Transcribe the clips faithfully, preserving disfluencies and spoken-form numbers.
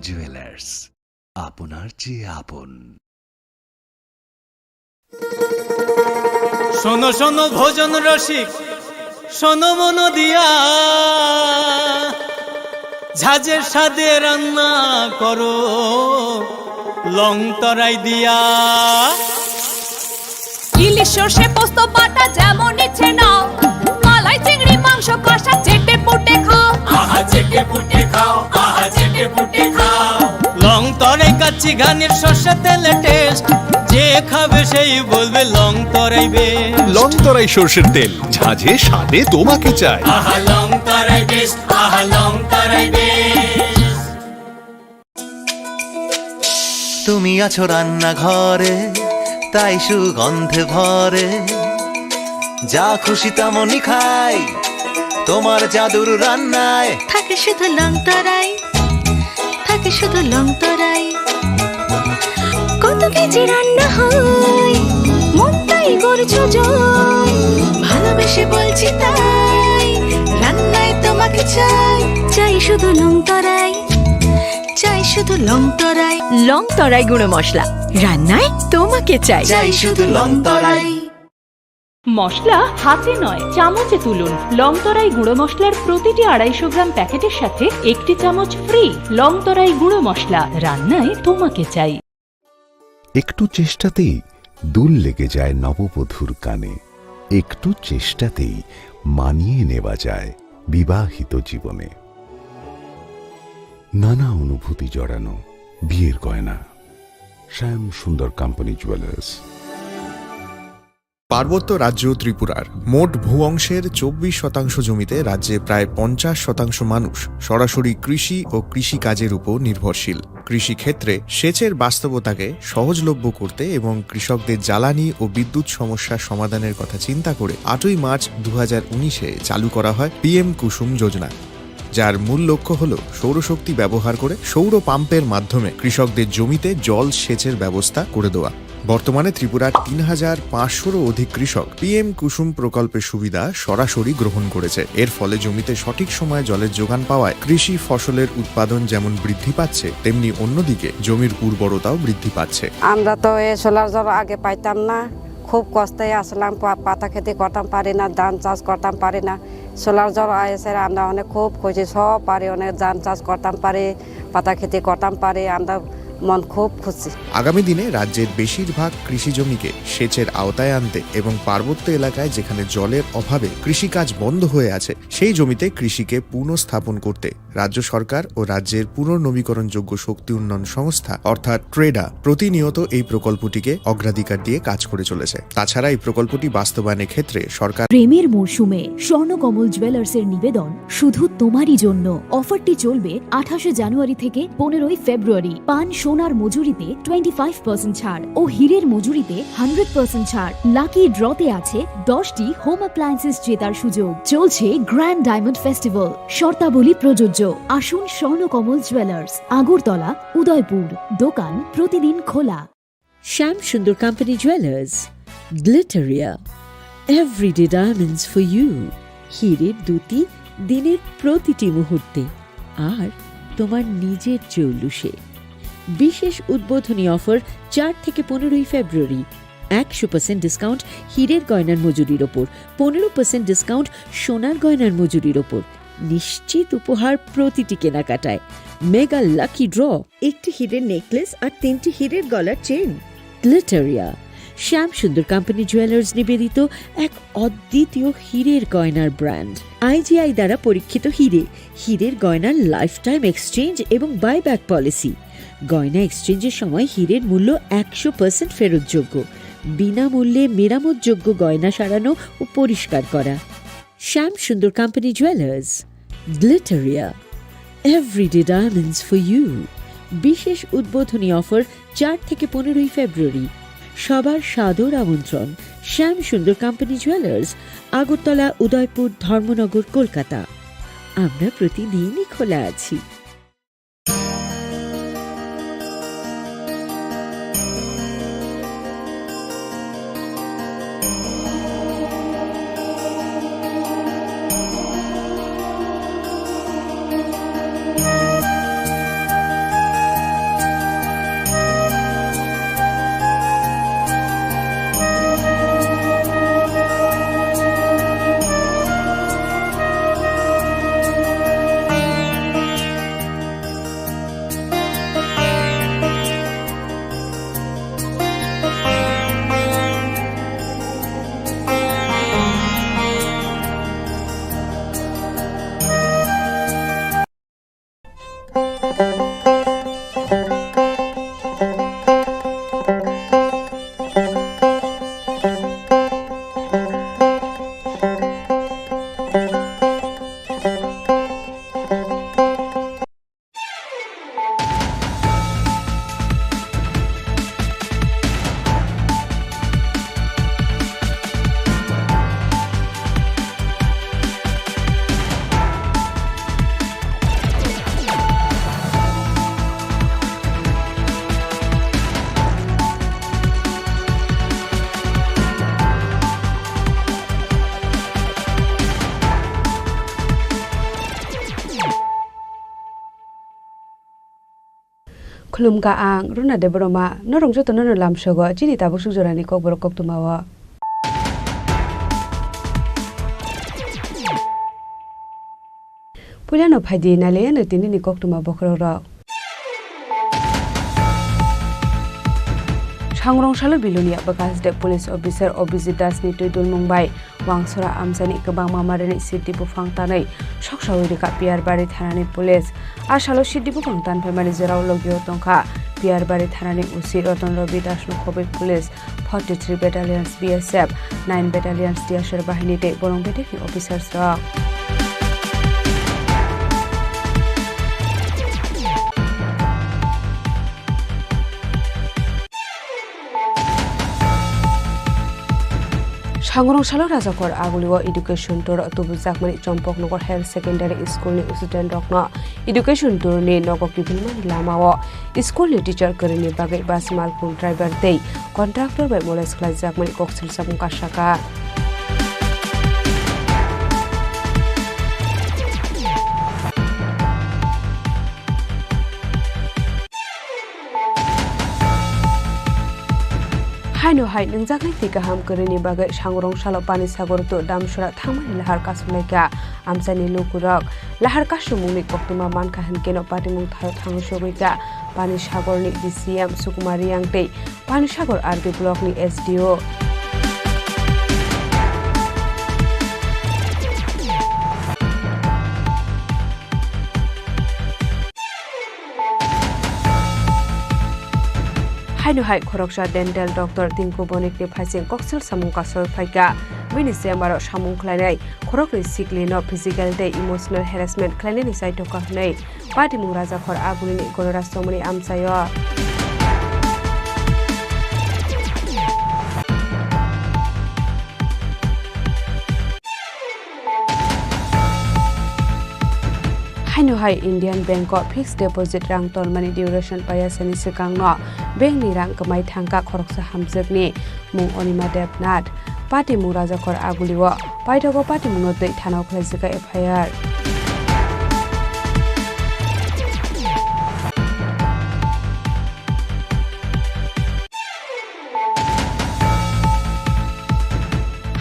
জুয়েলার্স, আপনার চেয়ে আপন। শোনো শোনো ভোজন রসিক, শোনো মন দিয়া, ঝাঁঝের স্বাদে রান্না করো লং তরাই দিয়া। ইলিশ সর্ষে পোস্ত বাটা যেমন ইচ্ছে নাও, মালাই চিংড়ি মাংস কষা চেটে পুটে খাও। আহা চেটে পুটে খাও, আহা চেটে পুটে খাও। লং তরাই কাচ্চি ঘানির সর্ষে তেলে টেস্ট, যে খাবে সেই বলবে লং তরাই বেস্ট। লং তরাই সর্ষের তেল, ঝাঁঝে স্বাদে তোমাকে চাই। আহা লং তরাই বেস্ট, আহা লং তরাই বেস্ট। তুমি আছো রান্নাঘরে, তাই সুগন্ধে ভরে। যা খুশি তেমনই খাই, তোমার জাদুর রান্নায়। থাকে শুধু লং তরাই, থাকে শুধু লং তরাই। কত কেজি রান্না হয়, মনটাই করছো জয়। ভালোবেসে বলছি তাই, রান্নায় তোমাকে চাই। চাই শুধু লং তরাই, চাই শুধু লং তরাই। লং তরাই গুঁড়ো মশলা, রান্নায় তোমাকে চাই। চাই শুধু লং তরাই। মশলা হাতে নয়, চামচে তুলুন। লং তরাই গুঁড়ো মশলার প্রতিটি আড়াইশো গ্রাম প্যাকেটের সাথে একটি চামচ ফ্রি। লং তরাই গুঁড়ো মশলা, রান্নায় তোমাকে চাই। একটু চেষ্টাতেই দুল লেগে যায় নববধূর কানে, একটু চেষ্টাতেই মানিয়ে নেওয়া যায় বিবাহিত জীবনে। নানা অনুভূতি জড়ানো বিয়ের গয়না। শ্যাম সুন্দর কোম্পানি জুয়েলার্স। পার্বত্য রাজ্য ত্রিপুরার মোট ভূ অংশের চব্বিশ শতাংশ জমিতে রাজ্যে প্রায় পঞ্চাশ শতাংশ মানুষ সরাসরি কৃষি ও কৃষিকাজের উপর নির্ভরশীল। কৃষিক্ষেত্রে সেচের বাস্তবতাকে সহজলভ্য করতে এবং কৃষকদের জ্বালানি ও বিদ্যুৎ সমস্যার সমাধানের কথা চিন্তা করে আটই মার্চ দু হাজার উনিশে চালু করা হয় পিএম কুসুম যোজনা, যার মূল লক্ষ্য হল সৌরশক্তি ব্যবহার করে সৌর পাম্পের মাধ্যমে কৃষকদের জমিতে জল সেচের ব্যবস্থা করে দেওয়া। বর্তমানে ত্রিপুরার তিন হাজার পাঁচশোরও অধিক কৃষক পিএম কুসুম প্রকল্পের সুবিধা সরাসরি গ্রহণ করেছে। এর ফলে জমিতে সঠিক সময়ে জলের যোগান পাওয়ায় কৃষি ফসলের উৎপাদন যেমন বৃদ্ধি পাচ্ছে, তেমনি অন্যদিকে জমির উর্বরতাও বৃদ্ধি পাচ্ছে। আমরা তো এই সোলার জল আগে পাইতাম না, খুব কষ্টে আসলাম, পা-, পাতা খেতে করতাম পারি না, ধান চাষ করতাম পারি না। সোলার জল এসে আমরা অনেক খুব খুশি, সব পারি, অনেক ধান চাষ করতাম পারি, পাতা খেতে করতাম পারি, আমরা মন খুব খুশি। আগামী দিনে রাজ্যের বেশিরভাগ কৃষি জমিকে সেচের আওতায় আনতে এবং পার্বত্য এলাকায় যেখানে জলের অভাবে কৃষিকাজ বন্ধ হয়ে আছে, সেই জমিতে কৃষিকে পুনঃস্থাপন করতে রাজ্য সরকার ও রাজ্যের পুনর্নবীকরণযোগ্য শক্তি উন্নয়ন সংস্থা অর্থাৎ ট্রেডা প্রতিনিয়ত এই প্রকল্পটিকে অগ্রাধিকার দিয়ে কাজ করে চলেছে। তাছাড়া এই প্রকল্পটি বাস্তবায়নের ক্ষেত্রে সরকার প্রেমের মরশুমে স্বর্ণকমল জুয়েলার্সের নিবেদন শুধু তোমারই জন্য। অফারটি চলবে আঠাশে জানুয়ারি থেকে পনেরোই ফেব্রুয়ারি। পান সোনার মজুরিতে টোয়েন্টি ফাইভ পার্সেন্ট ছাড় ও হীরের মজুরিতে হান্ড্রেড পার্সেন্ট ছাড়। লাকি ড্রতে আছে দশটি হোম অ্যাপ্লায়েন্সেস জেতার সুযোগ। চলছে গ্র্যান্ড ডায়মন্ড ফেস্টিভ্যাল, শর্তাবলী প্রযোজ্য। আসুন স্বর্ণকমল জুয়েলার্স, আগরতলা, উদয়পুর। দোকান প্রতিদিন খোলা। Shyam Sundar company jewellers, Glitteria, everyday diamonds for you. হীরের দ্যুতি দিনের প্রতিটি মুহূর্তে, আর তোমার নিজের জৌলুসে। বিশেষ উদ্বোধনী অফার চার থেকে পনেরোই ফেব্রুয়ারি। একশো পার্সেন্ট ডিসকাউন্ট হীরের গয়নার মজুরির ওপর, পনেরো পার্সেন্ট ডিসকাউন্ট সোনার গয়নার মজুরির ওপর। নিশ্চিত উপহার প্রতিটি কেনাকাটায়। মেগা লাকি ড্র, একটি হীরের নেকলেস আর তিনটি হীরের গলার চেন। গ্লিটারিয়া, শ্যাম সুন্দর কোম্পানি জুয়েলার্স নিবেদিত এক অদ্বিতীয় হীরের গয়নার ব্র্যান্ড। আইজিআই দ্বারা পরীক্ষিত হীরে, হীরের গয়নার লাইফ টাইম এক্সচেঞ্জ এবং বাইব্যাক পলিসি। গয়না এক্সচেঞ্জের সময় হীরের মূল্য একশো পার্সেন্ট ফেরতযোগ্য, বিনামূল্যে মেরামতযোগ্য গয়না সারানো ও পরিষ্কার করা। Shyam Sundar company jewellers, Glitteria, everyday diamonds for you. বিশেষ উদ্বোধনী অফার চার থেকে পনেরোই ফেব্রুয়ারি। সবার সাদর আমন্ত্রণ। শ্যাম সুন্দর কোম্পানি জুয়েলার্স, আগরতলা, উদয়পুর, ধর্মনগর, কলকাতা। আমরা প্রতিদিনই খোলা আছি। Khulumkha ang Runa Debbarma, norok jotono no lamsogo chini tabuk suk jorani kokborok koktwmao. Puilano phaidi nailaiano tinini koktwma bokhorokrok. Sangrong salo Bilonia bwkha side police officer Abhijit Das ni twi dulmung bai Wangsora amchaini kwbangma marini sidi buphang tanwi soksawi rwkha Piyarbari thanani police. A salo sidi buphang tanphaimani jorao logio tongkha Piyarbari thanani O C Ratan Ravi Das no khobwi police, forty three Battalions B S F, nine Battalions T S R bahini tei bolong bedekni officers rok. Sangrong salo Rajakhor Agulio education tour o tubujakmani Chompoknagar Higher Secondary School ni student rokno education tour ni nogo kiphilmani lamao school ni teacher kwrwini bagwi bus malkhung driver tei contractor bai molest khlaijakmani koksil samung kasaka. Haino hai nungjaknai twi kaham kwrwini bagwi Sangrong salo Panisagar to Damsora thangmani lahar kasumlaikha amchaini lukurok. Lahar kasumungni koktwma mankha hinkhe no patimung thaio thangwi sogwikha Panisagarni D C M Sukumar Riyang tei Panisagar R D blockni S D O. Haino hai khoroksa dental doctor Tinku Bonikni phaising koksil samung kasoi phaikha. Bini chamber o samung khlainai khoroknwi siklino physical tei emotional harassment khlainani chaitokha hwnwi patimung Rajakhor Agulini Gonoras Chomoni amchaio. Haino hai Indian Bank o fixed deposit rang tolmani duration paiya sani swkangno bank ni rang kwmai thangkha khoroksa hamjwkni mung Onima Debnath. Patimung Rajakhor Agulio paithago patimungno twi thanao khlaijak F I R.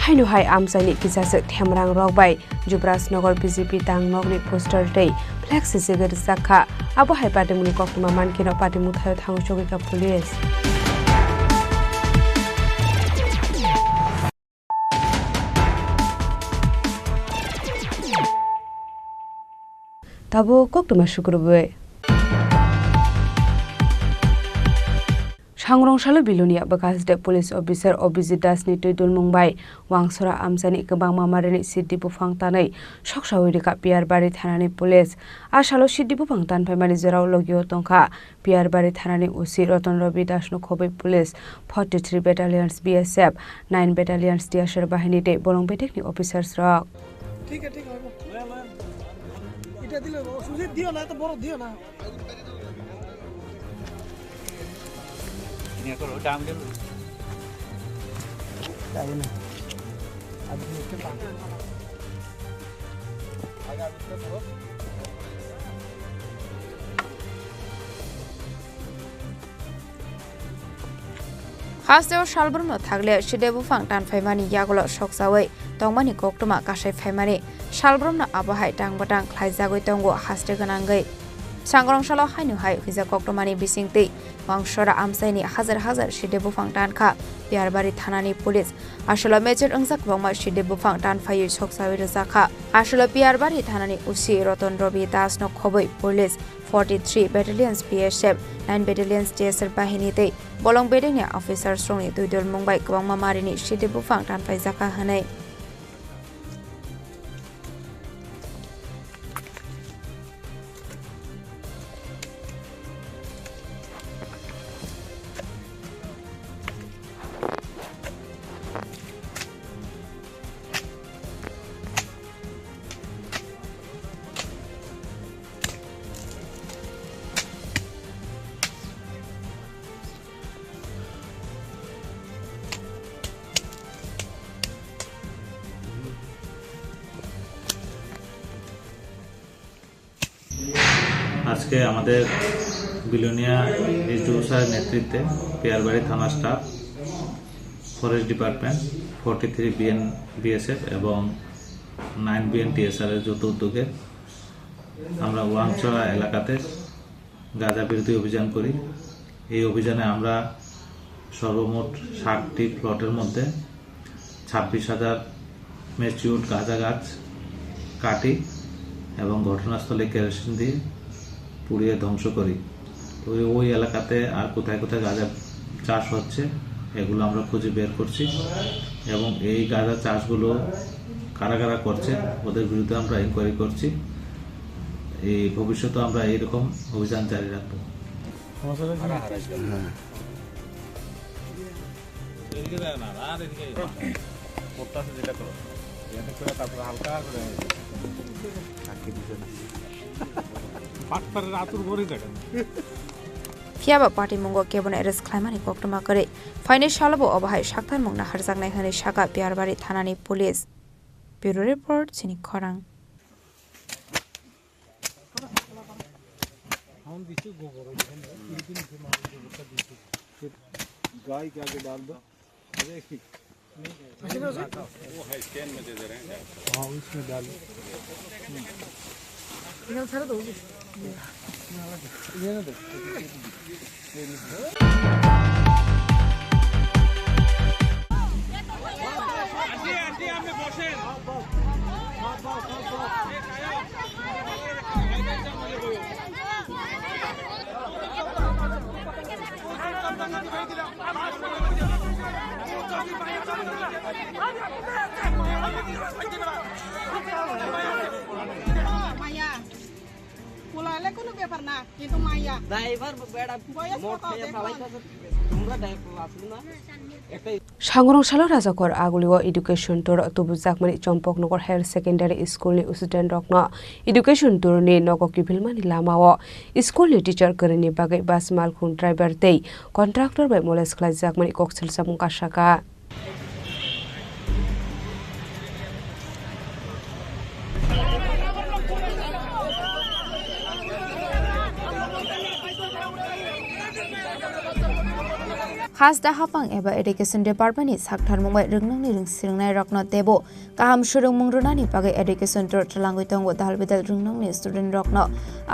Haino hai amchaini kisaswk themrang rok bai Jubrajnagar B J P tang nokni poster tei flex sijagwi rwjak kha. Abo hai patimungni koktwma mankhe no patimung thaio thangwi chogwi kha police. Tabuk koktwma sukrubwi. Sangrong salo Bilonia bwkha side police officer Abhijit Das ni twi dulmung bai Wangsora amchaini kwbangma marini sidi buphang tanwi soksawi rwkha Piyarbari thanani police. A salo sidi buphang tanphaimani jorao logio tongkha Piyarbari thanani O C Ratan Ravi Das no khobwi police, forty three Battalions B S F, nine Battalions T S R bahini tei bolong bedekni officers rok. ঠিক আছে, ঠিক আছে, হ'ব। এটা দিলে অসুবিধা দিও না, এত বড় দিও না। Hasteo salbrumno thagle side buphang tanphaimani yagulo soksawi tongmani koktwma kasai phaimani salbrumno abo hai tang bwtang khlaijagwi tongo haste gwnangwi. Sangrong salo haino hai huijak koktwmani bisingtwi Wangsora amchaini hajar hajar side buphang tankha Piyarbari thanani police. Asolo major wngjak kwbangma side buphang tanphaiwi soksawi rwjakha. Asolo Piyarbari thanani O C Ratan Ravi Das no khobwi police, forty three Battalions B S F, nine Battalions T S R bahini tei bolong bedekni officers rokni twi dulmung bai kwbangma marini side buphang tanphaijakha hwnwi. আজকে আমাদের বিলোনিয়া এসডিও স্যারের নেতৃত্বে পিয়ারবাড়ি থানা staff, forest department, forty three BN BSF এবং nine BN TSR এর যৌথ উদ্যোগে আমরা ওয়াংচড়া এলাকাতে গাঁজা বিরোধী অভিযান করি। এই অভিযানে আমরা সর্বমোট ষাটটি প্লটের মধ্যে ছাব্বিশ হাজার ম্যাচিউরড গাঁজা গাছ কাটি এবং ঘটনাস্থলে কেরোসিন দিয়ে পুড়িয়ে ধ্বংস করি। তো ওই, ওই এলাকাতে আর কোথায় কোথায় গাঁজা চাষ হচ্ছে, এগুলো আমরা খুঁজে বের করছি এবং এই গাঁজা চাষগুলো কারা কারা করছে, ওদের বিরুদ্ধে আমরা ইনকোয়ারি করছি। এই ভবিষ্যতে আমরা এইরকম অভিযান জারি রাখবো। হ্যাঁ। এদিকে যায় না, আর এদিকে যায় না। করতে আছে যেটা করো। এতে করে তারপরে হালকা করে। বাটপারের আতুর ভরে দেখেন। Phiya ba patimungo kebono arrest khlaimani koktwma kwrwi. Phainai salobo obo hai saktarmung naharjaknai hwnwi sakha Piyarbari thanani police. Bureau report, chini khorang. गाय के आगे डाल दो। अरे, वो है, स्टैंड में दे दे रहे हैं। हाँ, उसमें डाल। মায়া। পোলালে কোনো ব্যাপার না, কিন্তু মায়া। ড্রাইভার বেটা বয়স মোট কত খেয়ে দেখলাম। ফালাইতেছে। তোমরা ড্রাইভার আসলে না? একটাই Sangrong salo Rajakhor agulio education tour tubujakmani Chompoknogor Higher Secondary School ni student rokno education tour ni nogo kiphilmani lamao school ni teacher kwrwini bagwi bus malkhung driver tei contractor bai molest khlaijakmani koksil samung kasaka. Khasda hapang eba education department ni sakthar mungbai rwngnokni rwngswrwngnairokno teibo kaham swrwngmung rwnani bagwi education tour twlangwi tongo dal bidal rwngnokni student rokno.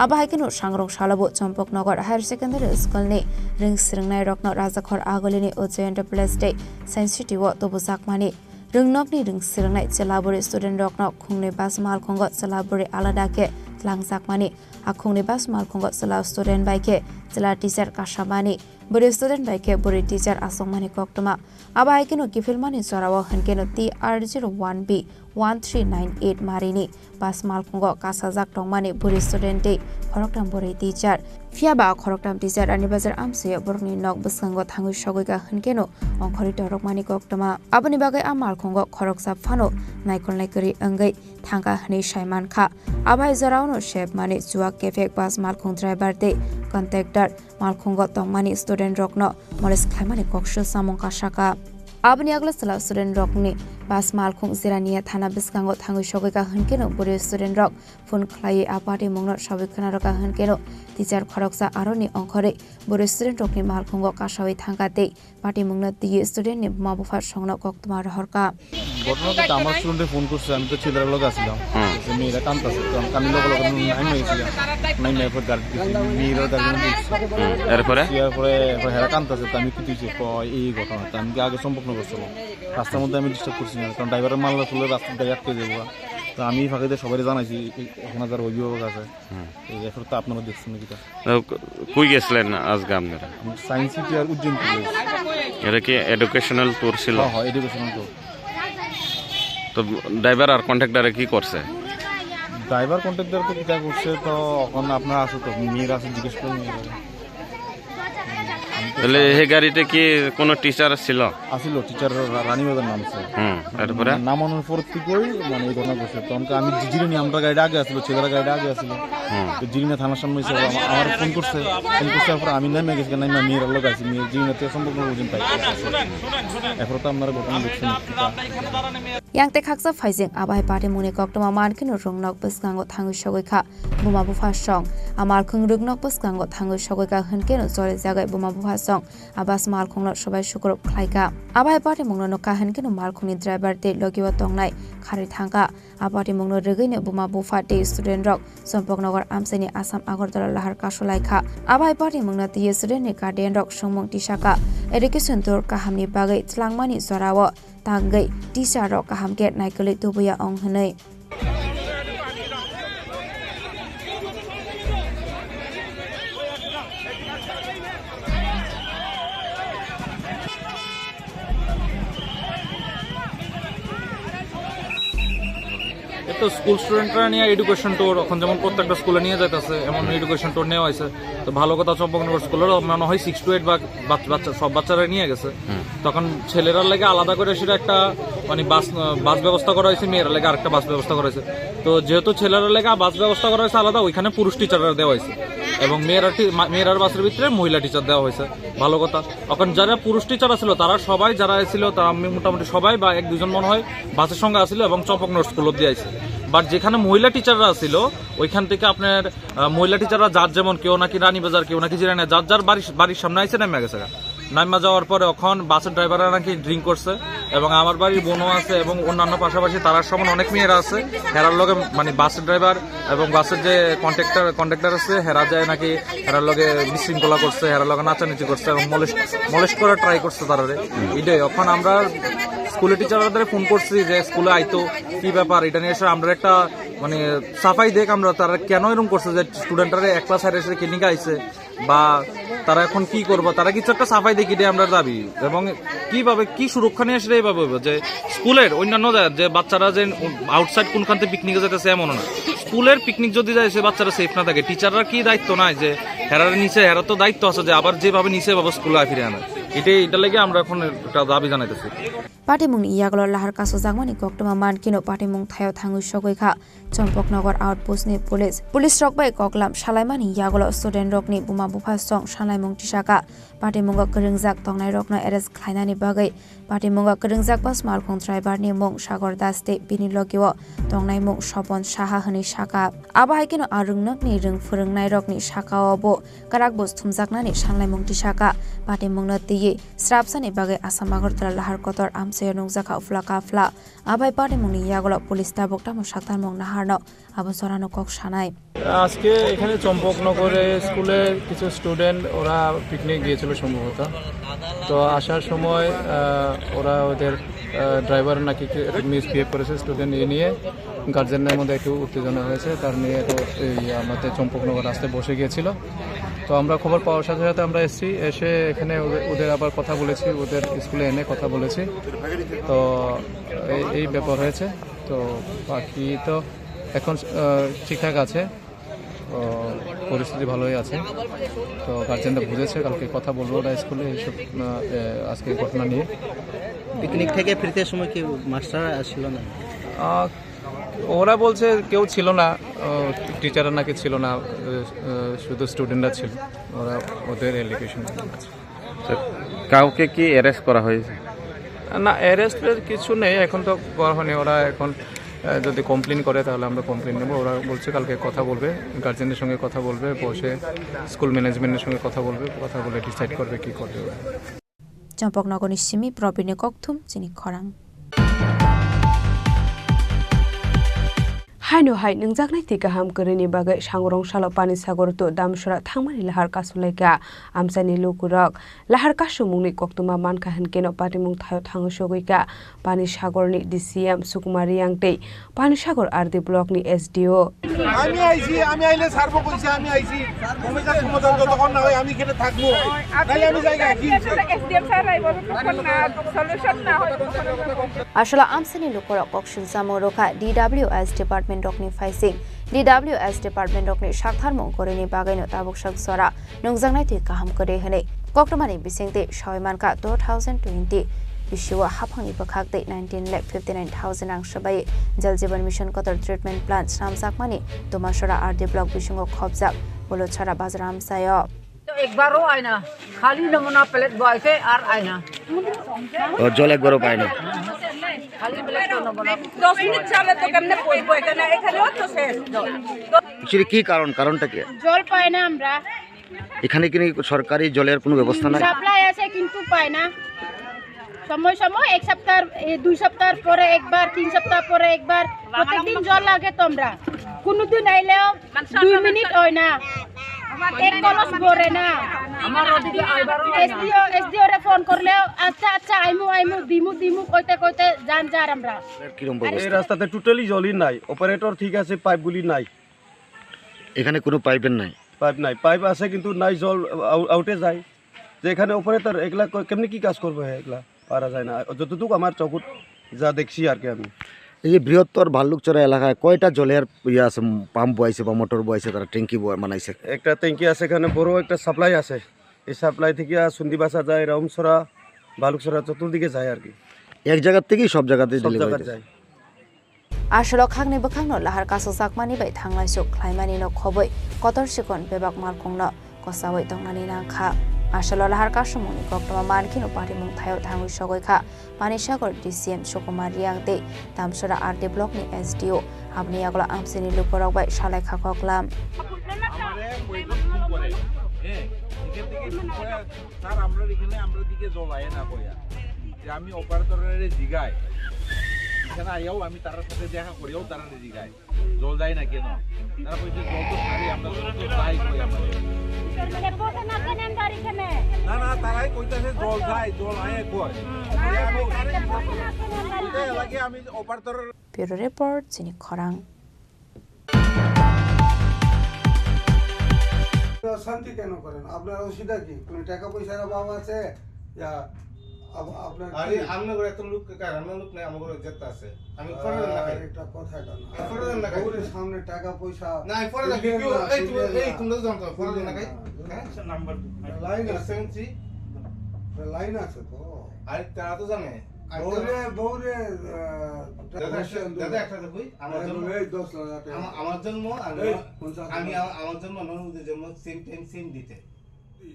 Abo hai kheno sangrong salobo Chompoknogor Higher Secondary School ni rwngswrwngnairokno Rajakhor Agulini Ujjayanta Place tei Science City o tubujakmani. Rwngnokni rwngswrwngnai chwla bwrwi student rokno khungni bus malkhungo chwla bwrwi alada khe twlangjakmani. A khungni bus malkhungo chwla student bai khe chwla teacher kasamani. Bwrwi student bai khe bwrwi teacher achukmani koktwma. Abo hai kheno kiphilmani jorao hwnkhe no T R zero one B one three nine eight marini bus malkhungo kasajak tongmani bwrwi student tei khoroktham bwrwi teacher. Phiya ba khoroktham teacher ani bazar amsio borokni nok bwskango thangwi sogwi ka hwnkhe no ongkhorwi torokmani koktwma. Aboni bagwi a malkhungo khoroksa phano naikolnai kwrwi wngwi thangkha hwnwi sai mankha. Abo hai jorao no sebmani chuak kephek bus malkhung driver tei contractor malkhungo tongmani student rokno molest khlaimani koksil samung kasaka. Aboni agla chwla student rokni bus malkhung Jirania thana bwskango thangwi sogwi ka hwnkhe no bwrwi student rok phone khlaiwi a patimungno sawi khwna rwkha hwnkhe no teacher khoroksa aroni ongkhorwi bwrwi student rokni malkhungo kasawi thangkha tei patimungno twiwi student ni buma bupha songno koktwma rohorkha. ঘটনা তো আমার স্টুডেন্টে ফোন করছে, আমি তো ছেলের লগে আসছিলাম। হুম। যে মেয়েরা কাঁদতেছে, তো আমি কান্দির লগে লগে আমি নাইন হয়েছি। নাইন হয়ে পর গাড়ি দিচ্ছি, মেয়েরা গাড়ি দিচ্ছি। হুম, এরপরে? দেওয়ার পরে এরপর হেরা কাঁদতেছে, তো আমি কি দিয়েছি? ক-, এই ঘটনা, তো আমি কি আগে সম্পর্ক করছিল? রাস্তার মধ্যে আমি ডিস্টার্ব করছি না, কারণ ড্রাইভারের মাল্লা তুলে রাস্তা দিয়ে আটকে যাবো। তো আমি ফাঁকে দিয়ে সবাই জানাইছি, এ-, এখন হাজার অভিভাবক আছে। হুম। এই এখন তো আপনারা দেখছেন নাকি তা? তো ক-, কই গেছিলেন আজকে আপনারা? সায়েন্স সিটি আর উজ্জয়ন কলেজ। এটা কি এডুকেশনাল ট্যুর ছিল? হ্যাঁ, হ্যাঁ, এডুকেশনাল ট্যুর। তো ড্রাইভার আর কন্ট্রাক্টরে কি করছে? ড্রাইভার কন্ট্রাক্টর তো কিতা করছে, তো এখন আপনারা আসো তো, মেয়েরা আছে, জিজ্ঞেস করুন মেয়েরা। তাহলে এই গাড়িতে কি কোনো টিচার ছিল? আসিল, টিচার রা-, রানী বাজার নামছে। হুম, তারপরে? নামানোর পর থেকেই মানে এই ঘটনা ঘটছে। তখন আমি জিরে নিয়ে আমরা গাড়িটা আগে আসিল, ছেলেরা গাড়িটা আগে আসিল। হুম। তো জিরিনা থানার সামনে এসে আমা-, আমার ফোন করছে, ফোন করছে, তারপর আমি নেমে গেছি, নেমে মেয়ের লোক আছে, মেয়ের জিরিনা থেকে সম্পর্ক পর্যন্ত পাই। এরপর তো আপনারা ঘটনা দেখছেন। Yang tei khaksa phaijing, abai patimungni koktwma mankhe no rwngnok bwskango thangwi sogwi kha buma bupha song. Amal khwngrwknok bwskango thangwi sogwi kha hwnkhe no chole jagwi buma bupha song. Abas malkhungno sobai sukrub khlai kha. Abai patimungno nukha hwnkhe no malkhungni driver tei logio tongnai kharwi thang kha. A patimungno rwgwino buma bupha tei student rok Champaknagar amchaini Assam Agartala lahar kasu lai kha. Abai patimungno twiwi student ni guardian rok swngmung tisa kha. Education tour kahamni bagwi twlangmani jorao tangwi teacher rok kaham khe naikolwi tubuya ong hwnwi. এ তো স্কুল স্টুডেন্টরা নিয়ে education tour, এখন যেমন প্রত্যেকটা স্কুলে নিয়ে যাইতেছে, এমন এডুকেশন ট্যুর নেওয়া হয়েছে। তো ভালো কথা, চম্পকনগর স্কুলেরও মনে হয় সিক্স টু এইট বা বাচ-, বাচ্চা, সব বাচ্চারা নিয়ে গেছে। হুম। তখন ছেলেরা লাগে আলাদা করে সেটা একটা, মানে, বাস, বাস ব্যবস্থা করা হয়েছে, মেয়েরা লাগে আরেকটা বাস ব্যবস্থা করা হয়েছে। তো যেহেতু ছেলেরা লাগে বাস ব্যবস্থা করা হয়েছে আলাদা, ওইখানে পুরুষ টিচাররা দেওয়া হয়েছে এবং মেয়েরা টি-, মা-, মেয়েরার বাসের ভিতরে মহিলা টিচার দেওয়া হয়েছে। ভালো কথা। এখন যারা পুরুষ টিচার আছিল, তারা সবাই, যারা ছিল, তারা আমি মোটামুটি সবাই বা এক দুজন মনে হয় বাসের সঙ্গে আছিল এবং চম্পকনগর স্কুল অব্দি আইছে। বাট যেখানে মহিলা টিচাররা আছিল, ওইখান থেকে আপনার, আহ, মহিলা টিচাররা যার যেমন, কেউ নাকি রানীবাজার, কেউ নাকি জিরানিয়া, যার যার বাড়ির, বাড়ির সামনে আইছে, নেমে গেছে গা। নাইমা যাওয়ার পরে এখন বাসের ড্রাইভাররা নাকি ড্রিঙ্ক করছে এবং আমার বাড়ির বোনও আছে এবং অন্যান্য পাশাপাশি তারার সমান অনেক মেয়েরা আছে। হেরার লগে মানে বাসের ড্রাইভার এবং বাসের যে কন্ট্রাক্টর, কন্ট্রাক্টর আছে, হেরা যায় নাকি হেরার লগে বিশৃঙ্খলা করছে, হেরার লগে নাচানাচি করছে এবং মলেস্ট, মলেস্ট করার ট্রাই করছে তারারে। এটাই এখন আমরা স্কুলের টিচারদের ফোন করছি যে স্কুলে আইতো, কি ব্যাপার, এটা নিয়ে এসে আমরা একটা মানে সাফাই দেখ, আমরা তারা কেন এরকম করছে যে স্টুডেন্টরা এক ক্লাস হায়ার এসে ক্লিনিকে আইছে, বা তারা এখন কি করবো, তারা কিছু একটা সাফাই দেখি, এটাই আমরা দাবি। এবং কিভাবে কি সুরক্ষা নিয়ে আসলে এইভাবে হবে যে স্কুলের অন্যান্য জায়গার যে বাচ্চারা যে আউটসাইড কোনখান থেকে পিকনিকে যেতেছে এমনও না, স্কুলের পিকনিক যদি যায় সে বাচ্চারা সেফ না থাকে, টিচাররা কি দায়িত্ব নাই যে হেরার নিচে, হেরার তো দায়িত্ব আছে যে আবার যেভাবে নিচে এভাবে স্কুলে ফিরে আনা। এটাই, এটা লেগে আমরা এখন একটা দাবি জানাইতেছি। Patimungni yagulo lahar kasojakmani koktwma mankhe no patimung thaio thangwi sogwi kha Champaknagar outpost ni police. Police rok bai koklam salaimani yagulo student rokni buma bupha song salaimung tisaka. Patimungo kwrwngjak tongnai rokno arrest khlainani bagwi patimungo kwrwngjak bus malkhung driver ni mung Sagar Das tei bini logio tongnai mung Sopon Saha hwnwi saka. Abo hai kheno a rwngnokni rwng phwrwngnai rokni sakao bo kwrak bus thumjaknani sanlaimung tisaka. Patimungno twiwi srapsani bagwi Assam Agartala lahar kotor amchaio nukjakha uphla kaphla. Abai patimungni yagulo police tabuk tamo saktarmung naharno abo jorano kok sanai. আজকে এখানে চম্পকনগরে স্কুলে কিছু স্টুডেন্ট ওরা পিকনিক গিয়েছিল সম্ভবত। তো আসার সময়, আহ, ওরা ওদের, আহ, ড্রাইভার নাকি কি-, একটু মিসবিহেভ করেছে স্টুডেন্ট, এই নিয়ে গার্জেনের মধ্যে একটু উত্তেজনা হয়েছে। তার নিয়ে তো এই আমাদের চম্পকনগর রাস্তায় বসে গিয়েছিল। তো আমরা খবর পাওয়ার সাথে সাথে আমরা এসছি, এসে এখানে ওদের, ওদের আবার কথা বলেছি, ওদের স্কুলে এনে কথা বলেছি। তো এই, এই ব্যাপার হয়েছে। তো বাকি তো এখন, আহ, ঠিকঠাক আছে। তো পরিস্থিতি ভালোই আছে। তো গার্জেনরা বুঝেছে, কালকে কথা বলবো ওরা স্কুলে এইসব, আহ, এ, আজকে ঘটনা নিয়ে। পিকনিক থেকে ফিরতে সময় কি মাস্টার ছিল না? আহ, ওরা বলছে কেউ ছিল না, আহ, টিচাররা নাকি ছিল না, আহ, আহ, শুধু স্টুডেন্টরা ছিল। ওরা ওদের এলিগেশন আছে। তো কাউকে কি অ্যারেস্ট করা হয়েছে? না, অ্যারেস্টের কিছু নেই, এখন তো করা হয়নি। ওরা এখন, আহ, যদি কমপ্লেন করে তাহলে আমরা কমপ্লেন নেবো। ওরা বলছে কালকে কথা বলবে, গার্জেনদের সঙ্গে কথা বলবে, বসে স্কুল ম্যানেজমেন্টের সঙ্গে কথা বলবে, কথা বলে ডিসাইড করবে কি করবে ওরা। Champaknagorni simi Probirni kokthum chini khorang. Haino hai nungjaknai twi kaham kwrwini bagwi Sangorong salo Panisagar to Damsora thangmani lahar kasulaikha amchaini lukurok. Lahar kasumungni koktwma mankha hwnkhe no patimung thaio thangwi sogwikha Panisagarni D C M Sukumar Riyang tei Panisagar R D blockni S D O. আমি আইছি, আমি আইলে ছাড়বো কইছে, আমি আইছি। ভূমিকা সমাধান যতক্ষণ না হয় আমি এখানে থাকবো। নাইলে আমি জায়গা কি? এসডিএম স্যার আইবো, যতক্ষণ না সলিউশন না হয়, ততক্ষণ আমরা বন্ধ। Aswla amsini lukurok kok singchamo rwkha D W S department. rokni phaising D W S department rokni saktharmung kwrwini bagwino tabuk sak jora nungjaknai twi kaham kwrwi hwnwi koktwmani bisingtwi sawi mankha two thousand twenty bisio haphangni bwkhak tei nineteen lakh fifty nine thousand rang swbai Jal Jeevan Mission kotor treatment plant swnamjakmani Tumasora R D block bisingo khopjak Buluchara Bazar amchaio. তো একবারও আয় না, খালি নমুনা প্লেট বয়কে আর আয় না। ও, জল একবারও পায় না। খালি প্লেট তো নমুনা। দশ মিনিট ছাড়া তো কেমনে পড়বো? এখানে, এখানেও তো শেষ জল। তো Actually কি কারণ, কারণটা কি? জল পায় না আমরা। এখানে কি সরকারি জলের কোনো ব্যবস্থা নাই? সাপ্লাই আছে কিন্তু পায় না। সময় সময় এক সপ্তাহ, এ, দুই সপ্তাহ পরে একবার, তিন সপ্তাহ পরে একবার, প্রত্যেকদিন জল লাগে তো আমরা। কোনোদিন আইলেও দুই মিনিট হয় না, এক কলস ভরে না। আমার ওদিকে আইবারও হয় না। এসডিও, এসডিও রে ফোন করলেও, "আচ্ছা, আচ্ছা, আইমু, আইমু, দিমু, দিমু," কইতে কইতে যান যার আমরা। কিরম এই ব্যবস্থা? রাস্তাতে টোটালি জলই নাই, অপারেটর ঠিক আছে, পাইপগুলি নাই। এখানে কোনো পাইপের নাই? পাইপ নাই, পাইপ আছে কিন্তু নাই, জল আউ-, আউটে যায়। যে এখানে অপারেটর একলা ক-, কেমনে কি কাজ করবে একলা? পারা যায় না, যতটুকু আমার চকুত যা দেখছি আর কি আমি। এই যে বৃহত্তর ভাল্লুকচরা এলাকায় কয়টা জলের ইয়ে আছে, উম, পাম্প বয়াইছে বা মোটর বয়াইছে, তারা ট্যাঙ্কি বয়া-, বানাইছে? একটা ট্যাঙ্কি আছে এখানে, বড় একটা সাপ্লাই আছে। এই সাপ্লাই থেকে আর সুন্দিবাসা যায়, রাউমছড়া, ভাল্লুকচরা, চতুর্দিকে যায় আর কি। এক জায়গার থেকেই সব জায়গাতে সব ডেলিভারি জায়গায় দেয়? যায়। Aswk khakni bwkhakno lahar kasukjakmani bai thanglaisu khlaimani no khobwi kotor sikon bebak malkhungno kosawi tongnani nangkha. Aswk lahar kasumungni koktwma mankheno patimung thaio thangwi sogwi kha Panisagar D C M Sukumar Reang tei Damsora R D block ni S D O. Aboni yagulo amchaini lukurok bai salaikha koklam. আমারে কয়েকজন ফোন করে, হ্যাঁ, এখান থেকে ফোন করে, "স্যার, আমরা এখানে, আমরা দিকে জল আয় না কইয়া।" যে আমি অপারেটরের জিগায়, এখানে আইয়াও আমি তার সাথে দেখা করিয়াও তারা জিগায়, "জল যায় না কেন?" তারা কইছে, "জল তো ছাড়ি, আমরা জল তো যাই কই আমরা।" মানে প্রধান আছেন এমদার এখানে? না, না, তারাই কইতাছে, "জল যায়, জল আয় কয়।" হুম। পরে আমি প্রধান আছেন এমদার ওইটা এখানে। লাগে আমি অপারেটরের Bureau Report, Chini Khorang. অশান্তি কেন করেন? আপনার অসুবিধা কি? কোনো টাকা পয়সার অভাব আছে? ইয়া, আপ-, আপনার আরে, কি? আপনার ঘরে এত লোক কার? আমার লোক নাই, আমার ঘরে যেতে আছে। আমি আর ফটো দেন না খাই। একটা কথা এটা না। আমি ফটো দেন না খাই। বউরের সামনে টাকা পয়সা না, আমি ফটো দেন না। তুলবেন এই, না, তুই, এই, তুলবেন তুই না। জানতো, ফটো দেন না খাই। তুলবেন না। হ্যাঁ? লাইন আছে। Seven three. লাইন আছে তো। আরে, তারা তো জানে। আমি তো বউরে, বউরে, আহ, দাদা, একটা, দাদা, একটা কথা কই, আমার হ্যাঁ, জন্ম, এই দশ হাজার টাকা। আমা-, আমার জন্ম আর এই আমার, পঞ্চাশ হাজার। আমি আমা-, আমার জন্ম, আমার ননদের জন্ম সেম টাইম, সেম ডেটে।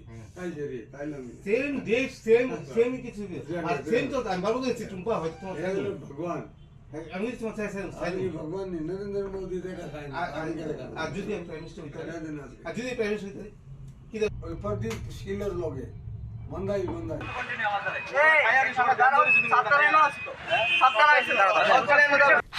হুম। তাই যে রে, তাই না আমি। সেম ডেট, সেম, আচ্ছা। সেম কিছু কি? জি, আর জি, সেম জি। তো আমি বারো দিন টুম্পা হয়তো তোমার এই সেম। হলো ভগবান। হ্যাঁ, আমি তোমার সাথে সেম, আর সেম। এই ভগবান নেই, নরেন্দ্র মোদি দেখা যায় না, আর, আর, আমি দেখা যায় না। আর যদি আমি প্রাইম মিনিস্টার হইতাম, দেখা যায় না আজকে। আর যদি প্রাইম মিনিস্টার হইতাম, ওই প্রদীপ শীলের লগে। মন্দাই, মন্দাই।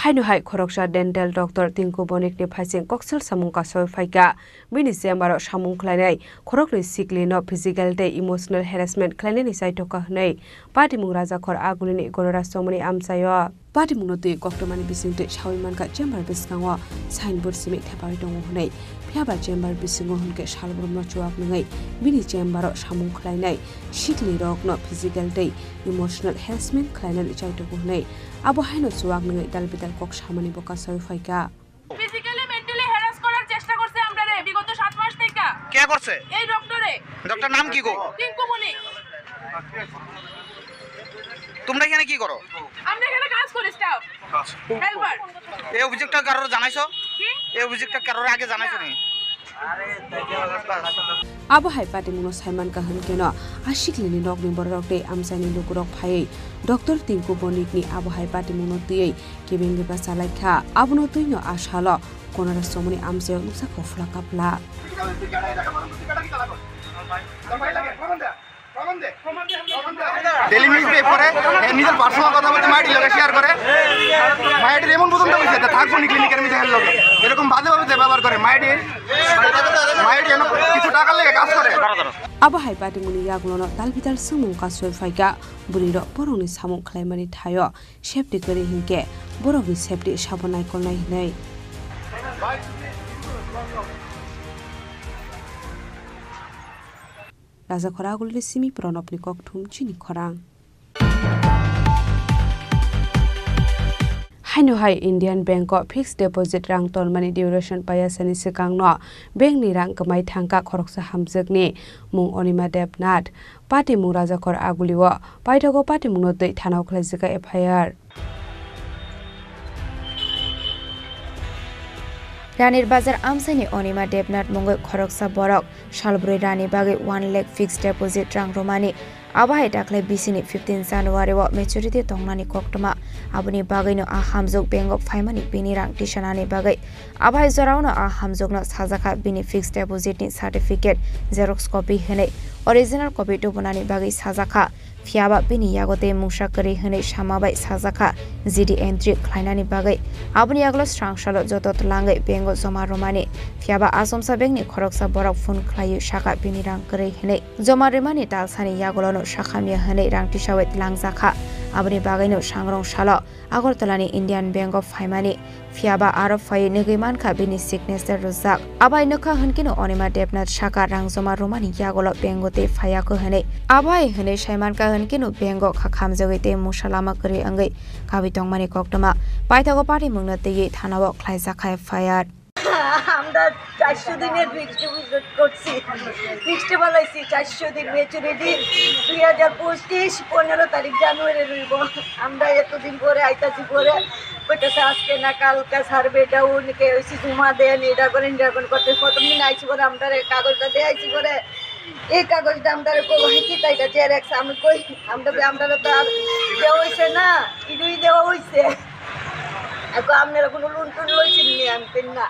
Haino hai khoroksa dental doctor Tinku Bonik ni phaising koksel samung kasoi phaikha. Bini chamber o samung khlainai khoroknwi sikli no physical tei emotional harassment khlainani chaithokha hwnwi patimung Rajakhor Agulini Gonoraj Chongmani amchaio. Patimungno twi koktwmani bisingtwi sawi mankha chamber bwskango signboard simi thepawi tongo hwnwi. Phiyaba chamber bisingo hwnkhe salbrumno chuak nungwi bini chamber-o samung khlainai siklirokno physical tei emotional harassment khlainani chaitogo hwnwi abo haino chuak nungwi dalbidal kok samani bo kasawi phaikha. Physically mentally harass করার চেষ্টা করছে আমরারে বিগত সাত মাস থেকে। কে করছে? এই ডক্টরে। ডক্টর নাম কি গো? টিঙ্কু বণিক। তোমরা এখানে কি করো? আমরা এখানে কাজ করি, স্টাফ। হেল্পার। এই অভিযোগটা কারোর জানাইছো? কি? এই অভিযোগটা কারোর আগে জানাইছো নি? Abo hai patimungno saimankha hwnkhe no, a siklini nokni bororok tei amchaini lukurok phaiwi Doctor Tinku Bonikni abo hai patimungno twiwi kebengeba chalaikha. Abono twino a salo Konoras Chongmani amchaio nukjakha phla kapla. Daily news পেপারে এ, নিজের পার্সোনাল কথা বলতে মাইটির লগে শেয়ার করে। মাইটির এমন বুঝুন তো হইছে, তা থাকবো নি ক্লিনিকের মধ্যে এর লগে। এরকম বাজেভাবে যে ব্যবহার করে মাইটির, মাইটি এমন কিছু টাকার লেগে কাজ করে। Abo hai patimungni yagulono tal bital swngmung kasui phaikha, bwrwirok borokni samung khlaimani thaio safety kwrwi hinkhe borokni safety sabo naikolnai hinwi. Rajakhor Agulini simi Pranobni kokthum chini khorang. Haino hai Indian Bank o fixed deposit rang tonmani duration paiya sani swkangno bank ni rang kwmai thangkha khoroksa hamjwkni mung Onima Debnath, patimung Rajakhor Agulio paithago patimungno twi thanao khlaijak F I R. Ranir Bazar amchaini Onima Debnath mungwi khoroksa borok salbrwi rani bagwi one lakh fixed deposit rang romani. Abo hai daklai bisini fifteen January o maturity tongnani koktwma. Aboni bagwino a hamjwk bank o phaimani bini rang tisanani bagwi. Abo hai joraono a hamjwkno sajakha bini fixed deposit ni certificate, xerox copy hwnwi original copy tubunani bagwi sajakha. Phiyaba bini yago tei mungsa kwrwi hwnwi sama bai sajakha G D entry khlainani bagwi. Aboni yagulo srang salo joto twlangwi bank o joma romani. Phiyaba achomsa bank ni khoroksa borok phone khlaiwi sakha bini rang kwrwi hwnwi. Joma rwmani talsani yagulono sakhamya hwnwi rang tisawi twlangjakha. Aboni bagwino sangrong salo Agartalani Indian Bank o phaimani. Phiyaba aro phaiwi nugwi mankha bini signature rwjak. Abai nukha hwnkhe no Onima Debnath saka rang joma romani yagulo bank o tei phaiya kho hwnwi. Abai hwnwi sai mankha hwnkhe no bank o kha khamjagwi tei mungsa lama kwrwi wngwi kabwi tongmani koktwma. Paithago patimungno twiwi thanao khlaijakha F I R. আমরা চারশো দিনের fixed deposit করছি, ফিক্সড বানাইছি চারশো দিন ম্যাচুরিটি দুই হাজার পঁচিশ পনেরো তারিখ জানুয়ারি রইব। আমরা এতদিন পরে আইতাছি পরে কইতেছে আজকে না কালকে সার্ভে ডাউন, কে ওই জমা দেন, এটা করেন, এটা করেন করতে প্রথম দিন আইছি পরে আমরা কাগজটা দিয়ে আইছি পরে এই কাগজটা আমরা কই কি তাই এটা জেরক্স আমি কই আমরা আমরা তো আর দেওয়া হইছে না, ইডুই দেওয়া হইছে। এখন আপনারা কোনো লোন টোন লইছেন নি? আমি কই না,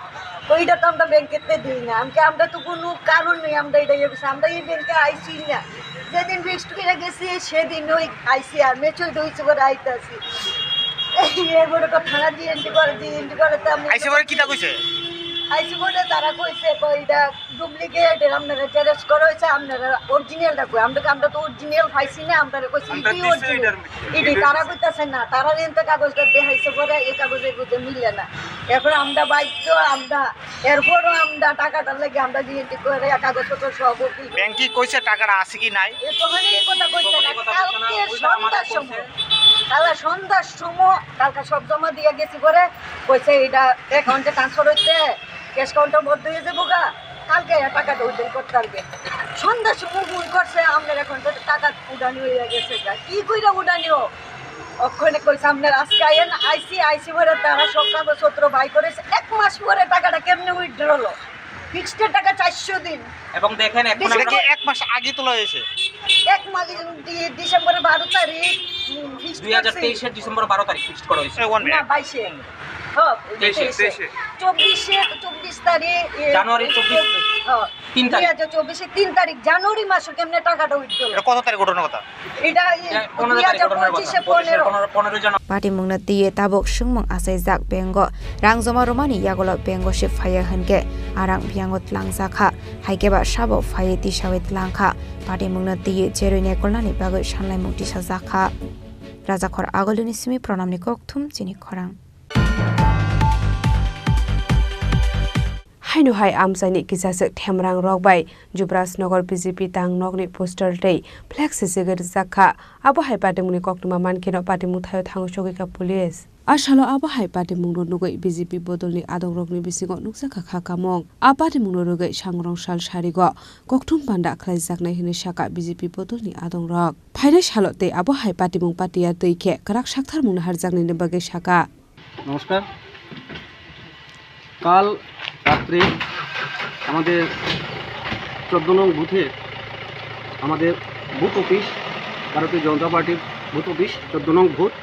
ওইটা তো আমরা ব্যাংকেতে দিই না। আমি কি, আমরা তো কোনো কারণ নেই, আমরা এটা ইয়ে করছি। আমরা এই ব্যাংকে আইছি না, যেদিন রেজিস্ট করে গেছি সেদিন ওই আইছি, আর ম্যাচুরিটি হইছে পরে আইতাছি। এরপরে তো থানা দিয়ে এন্ট্রি করে, দিয়ে এন্ট্রি করে তো আমি আইসি পরে কিতা কইছে? আইসি পরে তারা কইছে, কই এটা ডুপ্লিকেট, এর আপনারা জেরক্স করা হয়েছে, আপনারা অরিজিনালটা কই? আমরা তো, আমরা তো অরিজিনাল পাইছি না, আমরা কইছি আমরা ইডি তো অরিজিনাল। এটার মধ্যে। ইডি তারা কইতাছে না, তারা রেন্টে কাগজটা দেখাইছে পরে এই কাগজের মধ্যে মিলে না। এখন আমরা বাধ্য, আমরা এরপরও আমরা টাকাটার লাগি আমরা জিএনটি করে কাগজপত্র সহ করি। ব্যাংকে কইছে টাকাটা আছে কি নাই? এ তো মানে এই কথা কইছে না। কালকে সন্ধ্যার সময়, কাল সন্ধ্যার সময়, কালকে সব জমা দিয়ে গেছি পরে কইছে এটা অ্যাকাউন্টে ট্রান্সফার হইতে ক্যাশ কাউন্টার বন্ধ হয়ে যাবো গা, কালকে এই টাকাটা উইথড্র করতে পারবে। সন্ধ্যার সময় ফোন করছে, আপনার এখন তো টাকা উডানি হয়ে গেছে গা। কি কইরা উডানিও? ওখানে কইছে, আপনার আজকে আইয়েন, আইসি, আইসি পরে তারা সব কাগজপত্র বাই করেছে। এক মাস পরে টাকাটা কেমনে উইথড্র হলো? ফিক্সড টাকা চারশো দিন। এবং দেখেন, এখন এটা কি আমরা এক মাস আগে তোলা হয়েছে? এক মাস, ডি-, ডিসেম্বরের বারো তারিখ, উম, ফিক্সড দুই হাজার তেইশের করছে। ডিসেম্বর বারো তারিখ ফিক্সড করা হয়েছে। এ, ওয়ান না, মিনিট। বাইশে। হ্যাঁ, তেইশে, তেইশে। তেইশে। চব্বিশে, চব্বিশ তারিখ, এ, জানুয়ারি চব্বিশ। হ্যাঁ, তিন তারিখ। দুই হাজার চব্বিশে তিন তারিখ, জানুয়ারি মাসে কেমনে টাকাটা উইথড্র হলো? এটা কত তারিখ ঘটনার কথা? এটা, এ, হ্যাঁ, পনেরো তারিখ ঘটনার কথা। দুই হাজার পঁচিশে পঁচিশে পনেরো। পনেরো, পনেরো জানুয়ারি। Patimungno twiwi tabuk swngmung achaijak bank o rang joma romani yagulo bank o se phaiya hwnkhe a rang biyango twlangjakha, hai khe ba sabo phaiwi tisawi twlangkha. Patimungno twiwi cherwi naikolnani bagwi sanlaimung tisajakha. Rajakhor Agulini simi Pranamni kokthum chini khorang. Haino hai amchaini kisaswk themrang rok bai Jubrajnagar B J P tang nokni poster tei flex sijigwi rijak kha. Abo hai patimungni koktwma mankheno patimung thaio thangwi sogwi kha police. A salo abo hai patimungno nugwi B J P bodolni adongrokni bisingo nukjakha kha kamung. A patimungno rwgwi sangrong sal sarigo kokthum panda khlaijaknai hwnwi sakha B J P bodolni adongrok. Phainai salo tei abo hai patimung patiya twi khe kwrak saktharmung naharjaknaini bagwi sakha. নমস্কার। কাল রাত্রে আমাদের চোদ্দ নং বুথে আমাদের booth office, ভারতীয় জনতা পার্টির বুথ অফিস, চোদ্দ নং বুথ,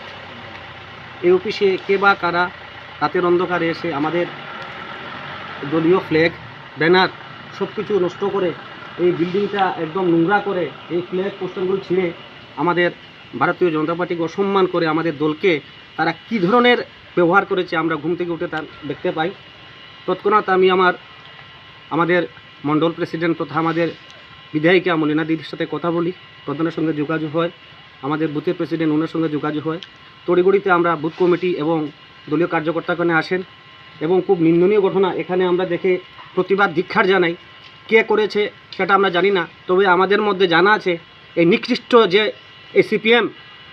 এই অফিসে কে বা কারা রাতের অন্ধকারে এসে আমাদের দলীয় ফ্ল্যাগ, ব্যানার সব কিছু নষ্ট করে, এই বিল্ডিংটা একদম নোংরা করে, এই ফ্ল্যাগ পোস্টারগুলো ছিঁড়ে আমাদের ভারতীয় জনতা পার্টিকে অসম্মান করে আমাদের দলকে তারা কী ধরনের ব্যবহার করেছে, আমরা ঘুম থেকে উঠে তা দেখতে পাই। তৎক্ষণাৎ আমি আমার, আমাদের মণ্ডল প্রেসিডেন্ট তথা আমাদের বিধায়িকা মলিনা দিদির সাথে কথা বলি, প্রধানের সঙ্গে যোগাযোগ হয়, আমাদের বুথের প্রেসিডেন্ট ওনার সঙ্গে যোগাযোগ হয়। তড়িঘড়িতে আমরা বুথ কমিটি এবং দলীয় কার্যকর্তা এখানে আসেন এবং খুব নিন্দনীয় ঘটনা এখানে আমরা দেখে প্রতিবাদ ধিক্কার জানাই। কে করেছে সেটা আমরা জানি না, তবে আমাদের মধ্যে জানা আছে এই নিকৃষ্ট যে এই সিপিএম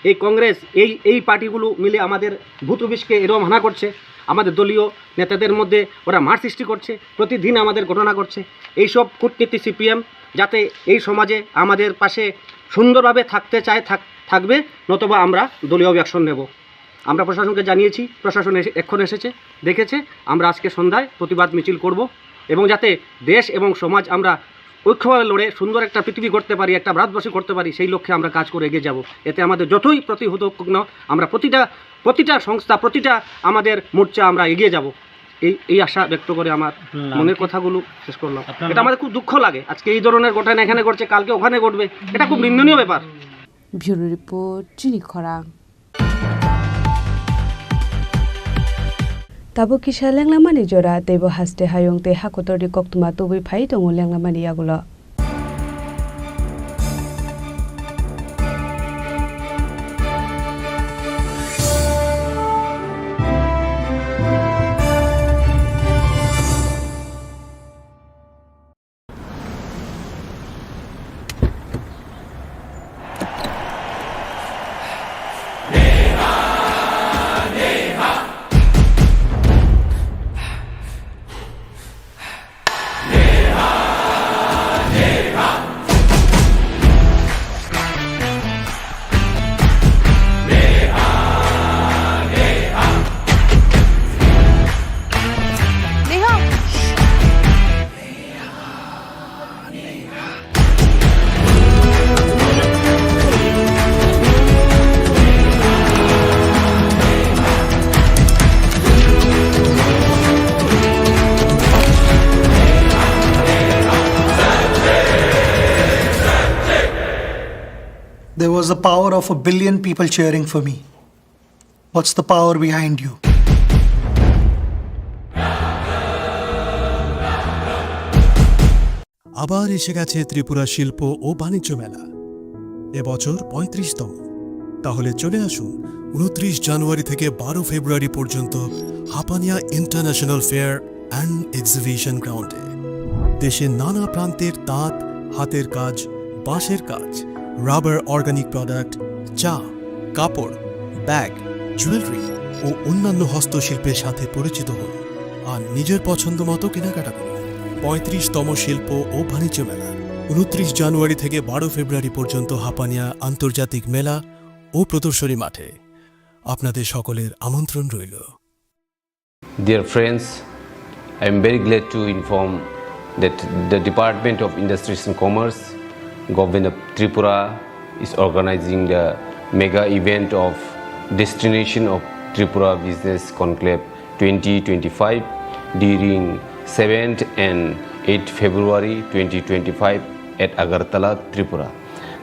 এই কংগ্রেস, এই এই পার্টিগুলো মিলে আমাদের ভূত অফিসকে এরকম হানা করছে, আমাদের দলীয় নেতাদের মধ্যে ওরা মার সৃষ্টি করছে, প্রতিদিন আমাদের ঘটনা ঘটছে। এইসব কূটনীতি সিপিএম যাতে এই সমাজে আমাদের পাশে সুন্দরভাবে থাকতে চায়, থাক থাকবে, নতুবা আমরা দলীয়ভাবে অ্যাকশন নেব। আমরা প্রশাসনকে জানিয়েছি, প্রশাসন এসে এক্ষণ এসেছে, দেখেছে। আমরা আজকে সন্ধ্যায় প্রতিবাদ মিছিল করব এবং যাতে দেশ এবং সমাজ আমরা ঐক্যভাবে লড়ে সুন্দর একটা পৃথিবী গড়তে পারি, একটা ভারতবর্ষ করতে পারি, সেই লক্ষ্যে আমরা কাজ করে এগিয়ে যাব। এতে আমাদের যতই প্রতিহত হোক না, আমরা প্রতিটা প্রতিটা সংস্থা, প্রতিটা আমাদের মোর্চা আমরা এগিয়ে যাব। এই এই আশা ব্যক্ত করে আমার হুম, মনের কি? কথাগুলো শেষ করলাম। আপনার এটা নাম? আমাদের খুব দুঃখ লাগে, আজকে এই ধরনের ঘটনা এখানে ঘটছে, কালকে ওখানে ঘটবে, এটা খুব নিন্দনীয় ব্যাপার। Bureau report, Chini Khorang. Tabuk kisa lenglamani jora, teibo haste hayung tei hakotorni koktwma tubui phai tongo lenglamani yagulo. There was the power of a billion people cheering for me. What's the power behind you? আবার এসে গেছে ত্রিপুরা শিল্প ও বাণিজ্য মেলা, এবছর পঁয়ত্রিশতম। তাহলে চলে আসুন উনত্রিশ জানুয়ারি থেকে বারো ফেব্রুয়ারি পর্যন্ত Hapania international fair and exhibition গ্রাউন্ডে। দেশের নানা প্রান্তের তাঁত, হাতের কাজ, বাঁশের কাজ, রাবার, অর্গানিক প্রোডাক্ট, চা, কাপড়, ব্যাগ, জুয়েলারি ও অন্যান্য হস্তশিল্পের সাথে পরিচিত হন আর নিজের পছন্দ মতো কেনাকাটা করুন। পঁয়ত্রিশতম শিল্প ও বাণিজ্য মেলা, উনত্রিশ জানুয়ারি থেকে বারো ফেব্রুয়ারি পর্যন্ত হাপানিয়া আন্তর্জাতিক মেলা ও প্রদর্শনী মাঠে। আপনাদের সকলের আমন্ত্রণ রইল। Dear friends, I am very glad to inform that the Department of Industries and Commerce, Government of Tripura, is organizing the mega event of Destination of Tripura Business Conclave twenty twenty-five during seventh and eighth February twenty twenty-five at Agartala, Tripura.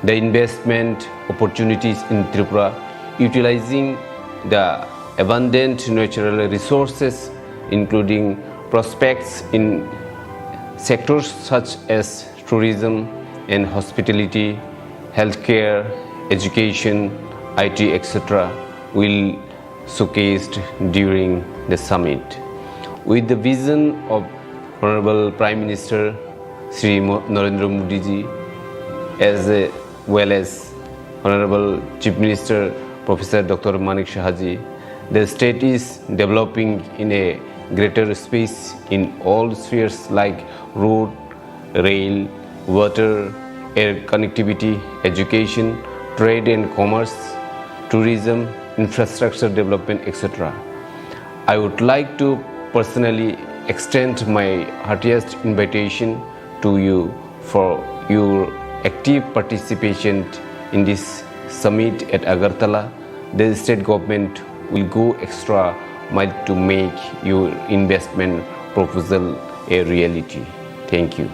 The investment opportunities in Tripura, utilizing the abundant natural resources, including prospects in sectors such as tourism and hospitality, healthcare, education, I T, et cetera, will showcased during the summit. With the vision of Honorable Prime Minister Shri Mo- Narendra Modi ji, as well as Honorable Chief Minister Professor Doctor Manik Saha ji, the state is developing in a greater space in all spheres like road, rail, water, air connectivity, education, trade and commerce, tourism, infrastructure development, et cetera. I would like to personally extend my heartiest invitation to you for your active participation in this summit at Agartala. The state government will go extra mile to make your investment proposal a reality. Thank you.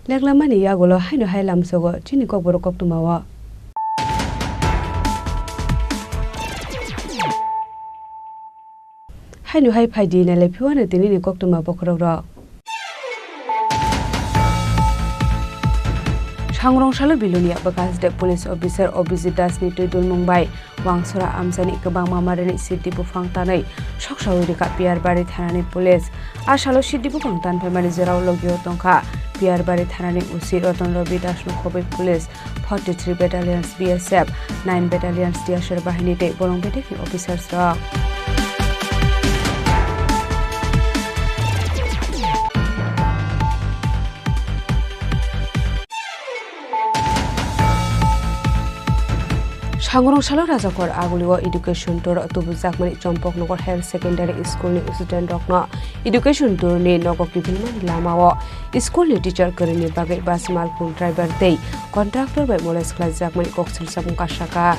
Leklamani yagulo haino hai lamsogo chini kokborok koktwmao. Haino hai phaidi nailai phiwano tinini koktwma bokhorokrok. Sangrong salo Bilonia bwkha side police officer Abhijit Das ni twi dulmung bai Wangsora amchaini kwbangma marini sidi buphang tanwi soksaui rikha Piyarbari thanani police. A salo sidi buphang tanphaimani jorao logio tongkha Piyarbari thanani O C Ratan Ravi Das no khobwi police forty three Battalions B S F, nine Battalions Tiyasar Bahini tei bolong bedekni officers rok. Sangrong salo Rajakhor Agulio education tour tubujakmani Chompoknagar Higher Secondary School ni student rokno education tour ni nogo kiphilmani lamao school ni teacher kwrwini bagwi bus malkhung driver tei contractor bai molest khlaijakmani koksil samung kasaka.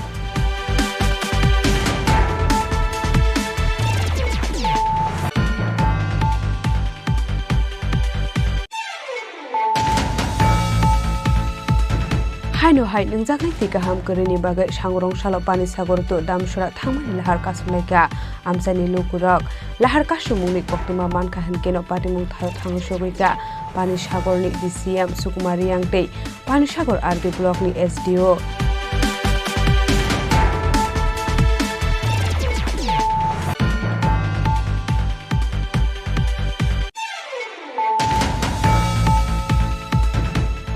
Haino hai nwngjak nai twi kaham kwrwini bagwi Sangrong salo Pani Sagor to Damsora thangmani lahar kasumlaikha amchaini lukurok. Lahar kasumungni koktwma mankha hinkhe no patimung thaio thango sogwikha Pani Sagorni D C M Sukumar Riyang tei Pani Sagor R D blockni S D O.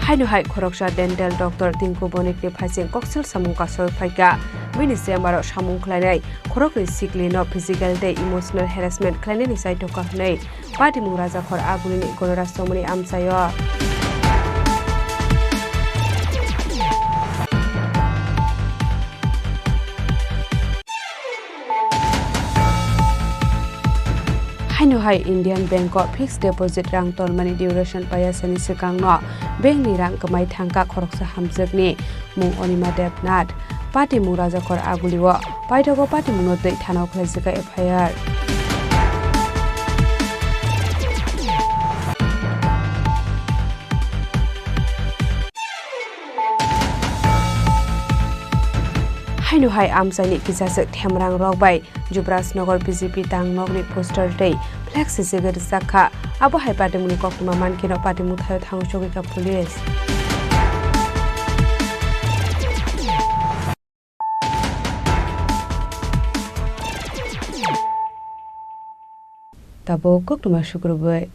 Haino hai khoroksa dental doctor Tinku Bonikni phaising koksil samung kasoi phaikha. Bini chamber-o samung khlainai khoroknwi siklino physical tei emotional harassment khlainani chaitokha hwnwi patimung Rajakhor Agulini Gonorastomoni amchaio. Haino hai Indian Bank o fixed deposit rang tonmani duration payasani swkangno bank ni rang kwmai thangkha khoroksa hamjwkni mung Onima Debnath. Patimung Rajakhor Agulio paithago patimungno twi thanao khlaijak kha F I R. Haino hai amchaini kisaswk themrang rok bai Jubrajnagar B J P tangnokni poster tei flex sijagwi rijak kha. Abo hai patimungni koktwma mankheno patimung thaio thango sogwi kha police. Tabuk koktwma sukrubwi.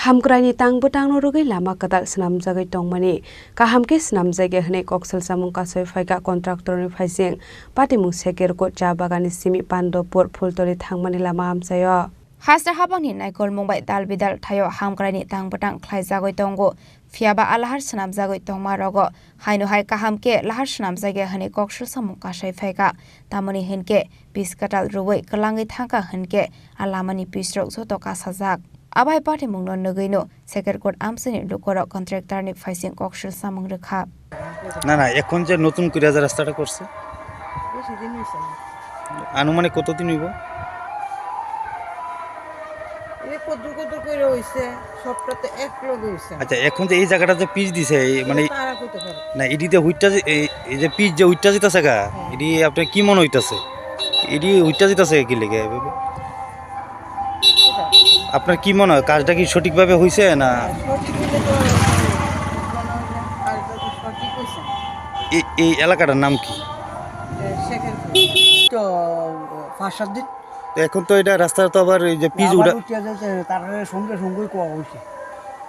Hamkraini tang bwtangno rwgwi lama kwtal swnamjagwi tongmani kaham khe swnamjakya hwnwi koksil samung kasoi phaikha contractorni phaising patimung Sekerkot cha bagani simi Pandopur Phultoli thangmani lama amchaio. Hasta habangni naikolmung bai dal bidal thaio hamkraini tang bwtang khlaijagwi tongo, phiyaba a lahar swnamjagwi tongma rogo haino hai kaham khe lahar swnamjakya hwnwi koksil samung kasai phaikha. Tamoni hinkhe pis kwtal rwui kwlangwi thangkha hinkhe a lamani pisrok joto kasajak. Abai patimungno nugwino Sekerkot amchaini lukorok contractorni phaising koksil samung rwkha. না, না, এখন যে নতুন করে যে রাস্তাটা করছে, বেশি দিন হইছে না। আনুমানিক কতদিন হইব? এই কদ্দুর কদ্দুর করে হইছে, সবটা তো এক লগে হইছে না। আচ্ছা, এখন যে এই জায়গাটা যে পিচ দিছে, এই মানে, এটা তারা কইতে পারে। না, এটি যে হুইটটা যে, এই, এই যে পিচ যে হুইটটা যেতেছে গা, হ্যাঁ। এটি আপনার কি মনে হইতাছে? এটি হুইটটা যেতেছে কি লেগে এভাবে? আপনার কি মনে হয়, কাজটা কি সঠিকভাবে হইছে না? সঠিক হইলে তো, কাজটা তো সঠিক হইছে। এই, এই এলাকাটার নাম কি? এ, শেখের তো পাঁচ সাত দিন। তো এখন তো এটা রাস্তা তো আবার এই যে পিচ আবার উঠা উঠে যাচ্ছে, তারপরে সঙ্গে সঙ্গেই কোয়া হইছে।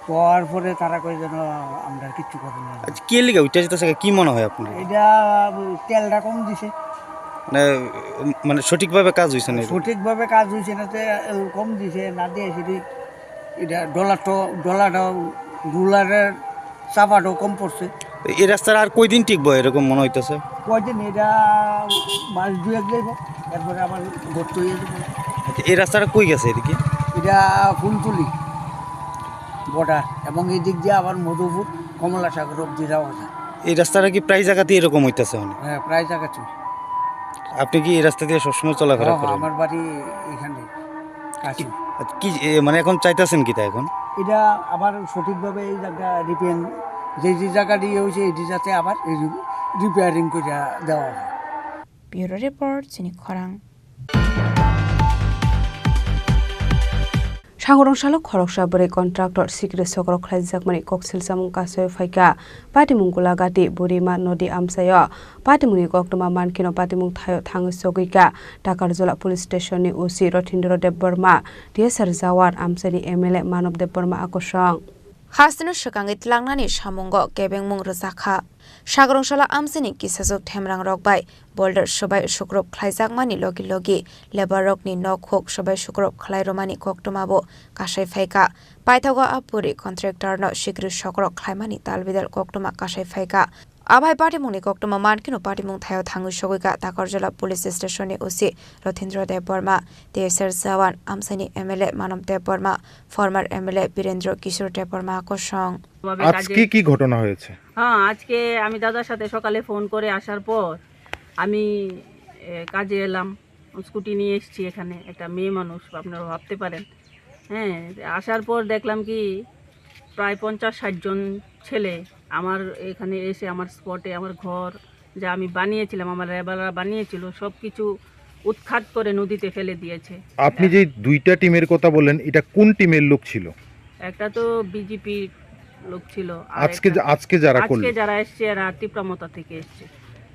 পাওয়ার পরে তারা কয় যেন আমরা কিচ্ছু করবো না। আচ্ছা, কে লিগা উঠে যেতেছে, কি মনে হয় আপনার? এটা তেলটা কম দিছে। মানে, মানে সঠিকভাবে কাজ হইছে না এটা? সঠিকভাবে কাজ হইছে না, তে কম দিছে, না দিয়ে সেটি এটা ডলারটা, ডলারটা, রুলারের চাপাটাও কম পড়ছে। এই রাস্তার আর কয়দিন টিকবো এরকম মনে হইতেছে? কয়দিন, এটা মাস দুয়েক যাইব, এরপরে আবার গর্ত হয়ে যাবে। আচ্ছা, এই রাস্তাটা কই গেছে এদিকে? এটা ফুলতলি বর্ডার এবং এই দিক দিয়ে আবার মধুপুর, কমলা সাগর অব্দি যাওয়া যায়। এই রাস্তাটা কি প্রায় জায়গাতেই এরকম হইতেছে মানে? হ্যাঁ, প্রায় জায়গাতেই। আপনি কি এই রাস্তা দিয়ে সবসময় চলাফেরা হ্যাঁ, হ্যাঁ, করেন? আমার বাড়ি এখানে, কাছে। কি, আচ্ছা, কি, এ, মানে এখন চাইতেছেন কিতা এখন? এটা আবার সঠিকভাবে এই জায়গা রিপেয়ার, যে, যে জায়গাটি ইয়ে হয়েছে, এটি যাতে আবার এই রিপেয়ারিং করে দেওয়া হয়। Bureau Report, Chini Khorang. Thangrong salo khoroksa bwrwi contractor sikri sokrok khlaijakmani koksil chamung kasui phaikha. Patimung Gulagati Burima Nodi amchaio. Patimungni koktwma mankheno patimung thaio thangwi sogwikha. Takarjala Police Station ni O C Rothindro Debbarma, T S R Jawan amchaini M L A Manob Debbarma akosong. Hasteno swkangwi tlangnani samungo kebengmung rwjakha. Sagrong salo amchaini kisajwk themrangrok bai boulder swbai sukrub khlaijakmani logi logi labour rokni nok huk swbai sukrub khlai rwmani koktwmabo kasai phaikha. Paithago a puri contractor no sikri sokrok khlaimani talbidal koktwma kasai phaikha. Abai patimungni koktwma mankheno patimung thaio thangwi sogwikha. Takarjala Police Station ni O C Rothindro Debbarma, T S R Jawan, amchaini M L A Manob Debbarma, former M L A Birendra Kishore Debbarma kosong. ভাবে আজকে কাজে কি ঘটনা হয়েছে? হ্যাঁ, আজকে আমি দাদার সাথে সকালে ফোন করে আসার পর আমি, এ, কাজে এলাম। স্কুটি নিয়ে এসেছি এখানে, একটা মেয়ে মানুষ, আপনারা ভাবতে পারেন। হ্যাঁ, আসার পর দেখলাম কি, প্রায় পঞ্চাশ ষাট জন ছেলে আমার এখানে এসে আমার স্পটে আমার ঘর, যা আমি বানিয়েছিলাম, আমার লেবাররা বানিয়েছিল, সব কিছু উৎখাত করে নদীতে ফেলে দিয়েছে। আপনি যে দুইটা টিমের কথা বললেন, এটা কোন টিমের লোক ছিল? একটা তো বিজেপির লোক ছিল, আর আজকে একটা, যা-, আজকে যারা আজকে করলো? যারা এসছে, এরা তিপ্রামতা থেকে এসছে।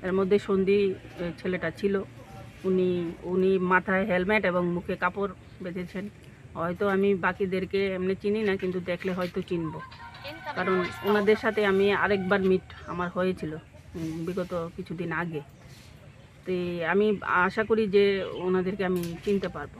এর মধ্যে সন্ধি, এ, ছেলেটা ছিল, উনি, উনি মাথায় হেলমেট এবং মুখে কাপড় বেঁধেছেন। হয়তো আমি বাকিদেরকে এমনি চিনি না, কিন্তু দেখলে হয়তো চিনবো, কারণ ওনাদের সাথে আমি আরেকবার মিট আমার হয়েছিল, উম, বিগত কিছুদিন আগে। তো আমি আশা করি যে ওনাদেরকে আমি চিনতে পারবো।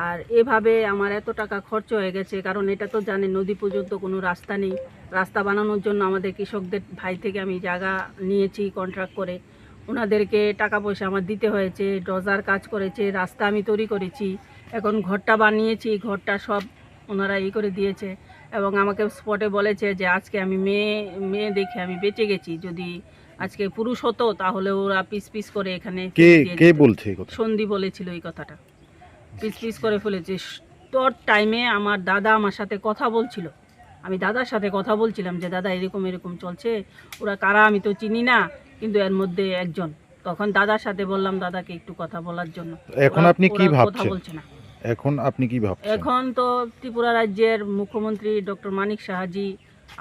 আর এভাবে আমার এত টাকা খরচ হয়ে গেছে, কারণ এটা তো জানেন, নদী পর্যন্ত কোনো রাস্তা নেই। রাস্তা বানানোর জন্য আমাদের কৃষকদের ভাই থেকে আমি জায়গা নিয়েছি কন্ট্রাক্ট করে, ওনাদেরকে টাকা পয়সা আমার দিতে হয়েছে, ডোজার কাজ করেছে, রাস্তা আমি তৈরি করেছি, এখন ঘরটা বানিয়েছি, ঘরটা সব ওনারা ই করে দিয়েছে। এবং আমাকে স্পটে বলেছে যে আজকে আমি মেয়ে, মেয়ে দেখে আমি বেঁচে গেছি, যদি আজকে পুরুষ হতো তাহলে ওরা পিস পিস করে এখানে কে, ফেলে দিয়ে কে যেত। বলছে এই কথা? সন্ধি বলেছিল এই কথাটা, পিস পিস করে ফেলেছে। তোর টাইমে আমার দাদা আমার সাথে কথা বলছিল, আমি দাদার সাথে কথা বলছিলাম যে, "দাদা, এরকম এরকম চলছে, ওরা কারা আমি তো চিনি না, কিন্তু এর মধ্যে একজন।" তখন দাদার সাথে বললাম দাদাকে একটু কথা বলার জন্য। এখন ওরা, আপনি কি ওরা কথা ভাবছেন? বলছে না। এখন আপনি কি ভাবছেন? এখন তো ত্রিপুরা রাজ্যের মুখ্যমন্ত্রী ডক্টর মানিক সাহাজি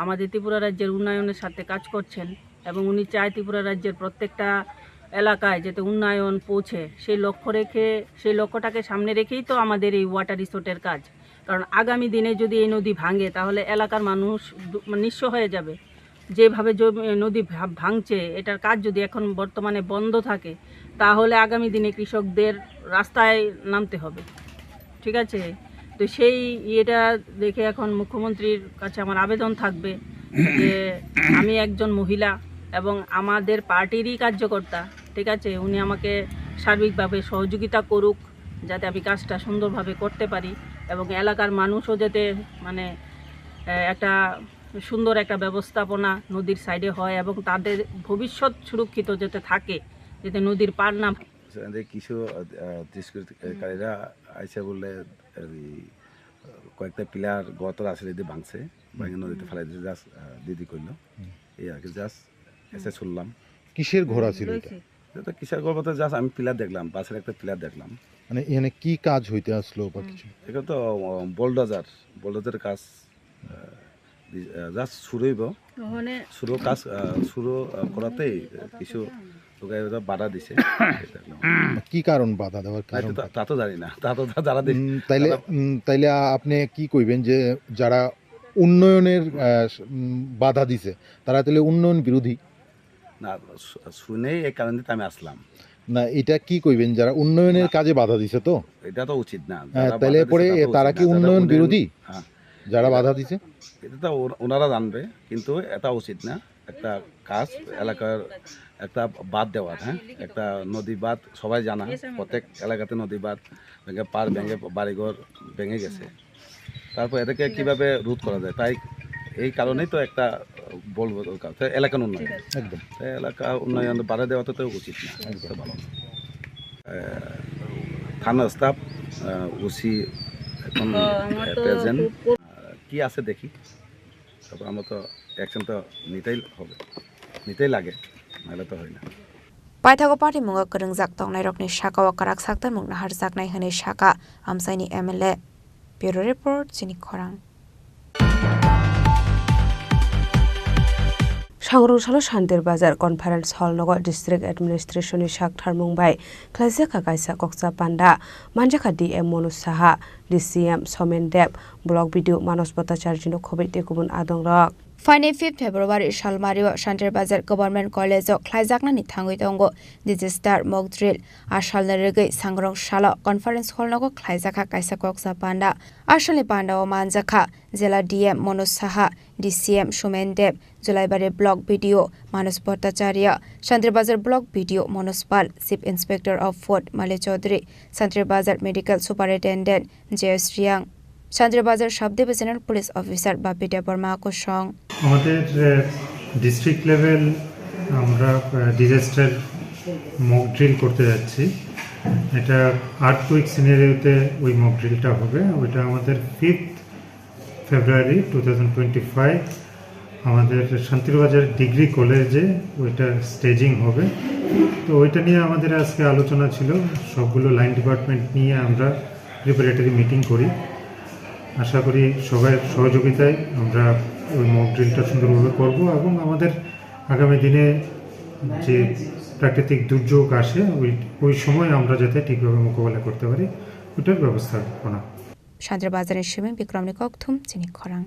আমাদের ত্রিপুরা রাজ্যের উন্নয়নের সাথে কাজ করছেন এবং উনি চায় ত্রিপুরা রাজ্যের প্রত্যেকটা এলাকায় যাতে উন্নয়ন পৌঁছে, সেই লক্ষ্য রেখে, সেই লক্ষ্যটাকে সামনে রেখেই তো আমাদের এই ওয়াটার রিসোর্টের কাজ। কারণ আগামী দিনে যদি এই নদী ভাঙে, তাহলে এলাকার মানুষ দু-, মানে নিঃস্ব হয়ে যাবে। যেভাবে জমি, নদী ভা-, ভাঙছে, এটার কাজ যদি এখন বর্তমানে বন্ধ থাকে, তাহলে আগামী দিনে কৃষকদের রাস্তায় নামতে হবে। ঠিক আছে? তো সেই ইয়েটা দেখে এখন মুখ্যমন্ত্রীর কাছে আমার আবেদন থাকবে যে আমি একজন মহিলা এবং আমাদের পার্টিরই কার্যকর্তা, ঠিক আছে? উনি আমাকে সার্বিকভাবে সহযোগিতা করুক, যাতে আমি কাজটা সুন্দরভাবে করতে পারি এবং এলাকার মানুষও যাতে, মানে, আহ, একটা সুন্দর একটা ব্যবস্থাপনা নদীর সাইডে হয় এবং তাদের ভবিষ্যৎ সুরক্ষিত যাতে থাকে, যাতে নদীর পার না। যে কিছু, আহ, দুষ্কৃতকারীরা আইসা বললে, এই কয়েকটা পিলার গতর আসলে এদিকে ভাঙছে, ভাঙে নদীতে ফেলাই দিয়েছে, জাস্ট, আহ, দিদি কইলো। হুম। এই আর কি, জাস্ট এসে শুনলাম। কিসের ঘোড়া ছিল এটা? এটা কিসের ঘোড়া বলতে, জাস্ট আমি পিলার দেখলাম, বাঁশের একটা পিলার দেখলাম। মানে এখানে কি কাজ হইতে আসলো বা কিছু? এটা তো, আহ, বুলডোজার, বুলডোজার কাজ, আহ, দি-, আহ, জাস্ট শুরু হইব। শুরু কাজ, আহ, শুরু, আহ, করাতেই কিছু লোকে ওটা বাধা দিছে। কি কারণ বাধা দেওয়ার কারণ? তা, তা তো জানি না, তা তো তা-, যারা দিছে, উম, তাইলে, তারা উম, তাইলে আ-, আপনি কি কইবেন যে যারা উন্নয়নের, আহ, স-, উম, বাধা দিছে, তারা তাহলে উন্নয়ন বিরোধী? না, শু-, শুনেই এই কারণে তো আমি আসলাম। না, এটা কি কইবেন যারা উন্নয়নের না। কাজে বাধা দিছে তো? এটা তো উচিত না। হ্যাঁ, যারা তাইলে বাধা দিছে পরে তারা তো তারা উচিত কি না, যারা উন্নয়ন উন্নয়ন বিরোধী? হ্যাঁ। যারা বাধা দিছে? এটা তো ওন-, ওনারা জানবে, কিন্তু এটা উচিত না। একটা কাজ এলাকার একটা বাঁধ দেওয়ার, হ্যাঁ? একটা নদী বাঁধ সবাই জানা, প্রত্যেক এলাকাতে নদী বাঁধ ভেঙে, পার ভেঙে, বাড়িঘর ভেঙে গেছে। তারপর এটাকে কিভাবে রোধ করা যায়, তাই এই কারণেই তো একটা বলবো দরকার, তো এলাকার উন্নয়ন। একদম। তো এলাকা উন্নয়ন বাধা দেওয়া তো, তো উচিত না, একদম। তো ভালো না। আহ, থানা স্টাফ, আহ, ওসি এখন, ও, আমার আহ, তো প্রেজেন্ট। খুব আহ, কি আছে দেখি, তারপর আমরা তো অ্যাকশন তো নিতেই হবে, নিতেই লাগে, নাহলে তো হয় না। Paithago patimungo kwrwngjak tongnairokni sakao kwrak saktarmung naharjaknai hwnwi sakha amchaini M L A. Bureau Report, Chini Khorang. Sangrong salo Shantir Bazar Conference Hall nogo District Administration ni sak tharmung bai khlaijak kha kaisa koksa panda. Manjakha D M Manoj Saha, D C M Somen Deb, Block B D O Manos Bhattacharya no khobwi tei kubun adong rok. Phainai fifth February salmario Shantir Bazar Government College o khlaijaknani thangwi tongo disaster mock drill. A salni rwgwi Sangrong salo Conference Hall nogo khlaijakha kaisa koksa panda. A salni panda o manjakha Jela D M Manoj Saha, D C M Sumen Deb, Julaibari Block B D O Manos Bhattacharya, Shantir Bazar Block B D O Manoj Pal, Chief Inspector of Food Mali Chaudhary, Shantir Bazar Medical Superintendent J S Riang, Shantir Bazar Sub Divisional Police Officer Bapi Debbarma Kosong. আমাদের district level আমরা disaster mock drill করতে যাচ্ছি। এটা আর্থকুয়েক সিনারিওতে ওই মক ড্রিলটা হবে। ওইটা আমাদের fifth February two thousand twenty five আমাদের শান্তিরবাজার ডিগ্রি কলেজে ওইটা স্টেজিং হবে। তো ওইটা নিয়ে আমাদের আজকে আলোচনা ছিল। সবগুলো লাইন ডিপার্টমেন্ট নিয়ে আমরা প্রিপারেটরি মিটিং করি। আশা করি সবার সহযোগিতায় আমরা ওই মক ড্রিলটা সুন্দরভাবে করব এবং আমাদের আগামী দিনে যে প্রাকৃতিক দুর্যোগ আসে, ওই, ওই সময় আমরা যাতে ঠিকভাবে মোকাবেলা করতে পারি, ওটার ব্যবস্থাপনা। Shantir Bazar ni simi Bikramni kokthum chini khorang.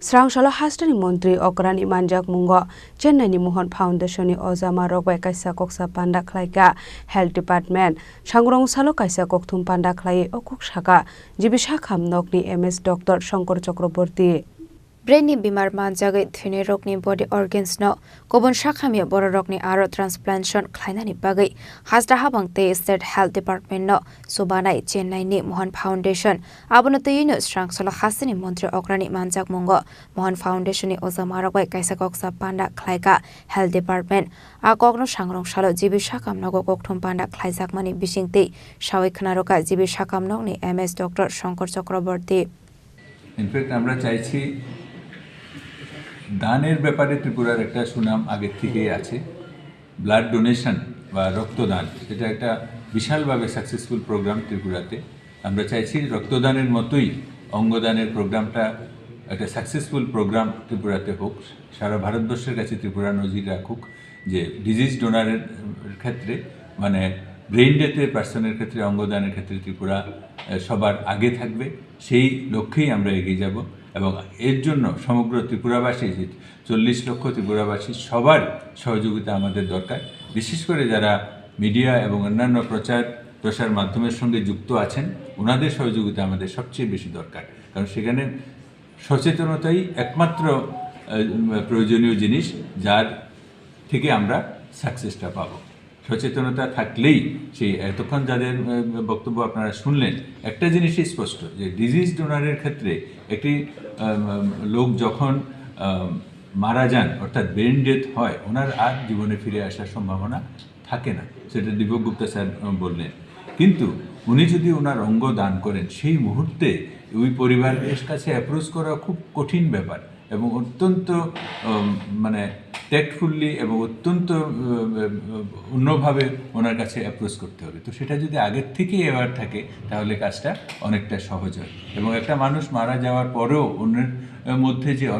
Srang salo hasteni montri okrani manjak mungo Chennai ni Mohan Foundation ni ojama rok bai kaisa koksa panda khlaika Health Department. Sangrong salo kaisa kokthum panda khlai okuk saka G B Sakham nokni M S Doctor Shankar Chakraborty. Brain ni bimar manjagwi thwinai rokni body organs no kubun sakhamya bororokni aro transplantation khlainani bagwi hasta habang tei State Health Department no chubanai Chennai ni Mohan Foundation. Abono twiwi no srang salo hasteni montri okrani manjak mungo Mohan Foundation ni ojamarok bai kaisa koksa panda khlaika Health Department. A kokno sangrong salo G B Sakham nogo kokthum panda khlaijakmani bisingtwi sawi khnaroka G B Sakham nokni M S Doctor Shankar Chakraborty. In fact আমরা চাইছি, দানের ব্যাপারে ত্রিপুরার একটা সুনাম আগের থেকেই আছে। ব্লাড ডোনেশন বা রক্তদান, এটা একটা বিশালভাবে সাকসেসফুল প্রোগ্রাম ত্রিপুরাতে। আমরা চাইছি রক্তদানের মতোই অঙ্গদানের প্রোগ্রামটা একটা সাকসেসফুল প্রোগ্রাম ত্রিপুরাতে হোক, সারা ভারতবর্ষের কাছে ত্রিপুরা নজির রাখুক। যে ডিজিজ ডোনারের ক্ষেত্রে, মানে ব্রেইন ডেথের পার্সনের ক্ষেত্রে, অঙ্গদানের ক্ষেত্রে ত্রিপুরা, আহ, সবার আগে থাকবে, সেই লক্ষ্যেই আমরা এগিয়ে যাব। এবং এর জন্য সমগ্র ত্রিপুরাবাসী, যে চল্লিশ লক্ষ ত্রিপুরাবাসী, সবার সহযোগিতা আমাদের দরকার। বিশেষ করে যারা মিডিয়া এবং অন্যান্য প্রচার প্রসার মাধ্যমের সঙ্গে যুক্ত আছেন, ওনাদের সহযোগিতা আমাদের সবচেয়ে বেশি দরকার। কারণ সেখানে সচেতনতাই একমাত্র, আহ, প্রয়োজনীয় জিনিস, যার থেকে আমরা সাকসেসটা পাবো। সচেতনতা থাকলেই সেই, এতক্ষণ যাদের, আহ, বক্তব্য আপনারা শুনলেন, একটা জিনিসই স্পষ্ট, যে ডিজিজ ডোনারের ক্ষেত্রে একটি, আহ, লোক যখন, আহ, মারা যান, অর্থাৎ ব্রেন ডেথ হয়, ওনার আর জীবনে ফিরে আসার সম্ভাবনা থাকে না। সেটা দীপক গুপ্তা স্যার, আহ, বললেন। কিন্তু উনি যদি ওনার অঙ্গ দান করেন, সেই মুহূর্তে ওই পরিবারের কাছে অ্যাপ্রোচ করা খুব কঠিন ব্যাপার এবং অত্যন্ত, আহ, মানে ট্যাক্টফুলি এবং অত্যন্ত, আহ, অন্যভাবে ওনার কাছে অ্যাপ্রোচ করতে হবে। তো সেটা যদি আগের থেকেই অ্যাওয়ার থাকে, তাহলে কাজটা অনেকটা সহজ হয়। এবং একটা মানুষ মারা যাওয়ার পরেও অন্যের, আহ, মধ্যে যে, আহ,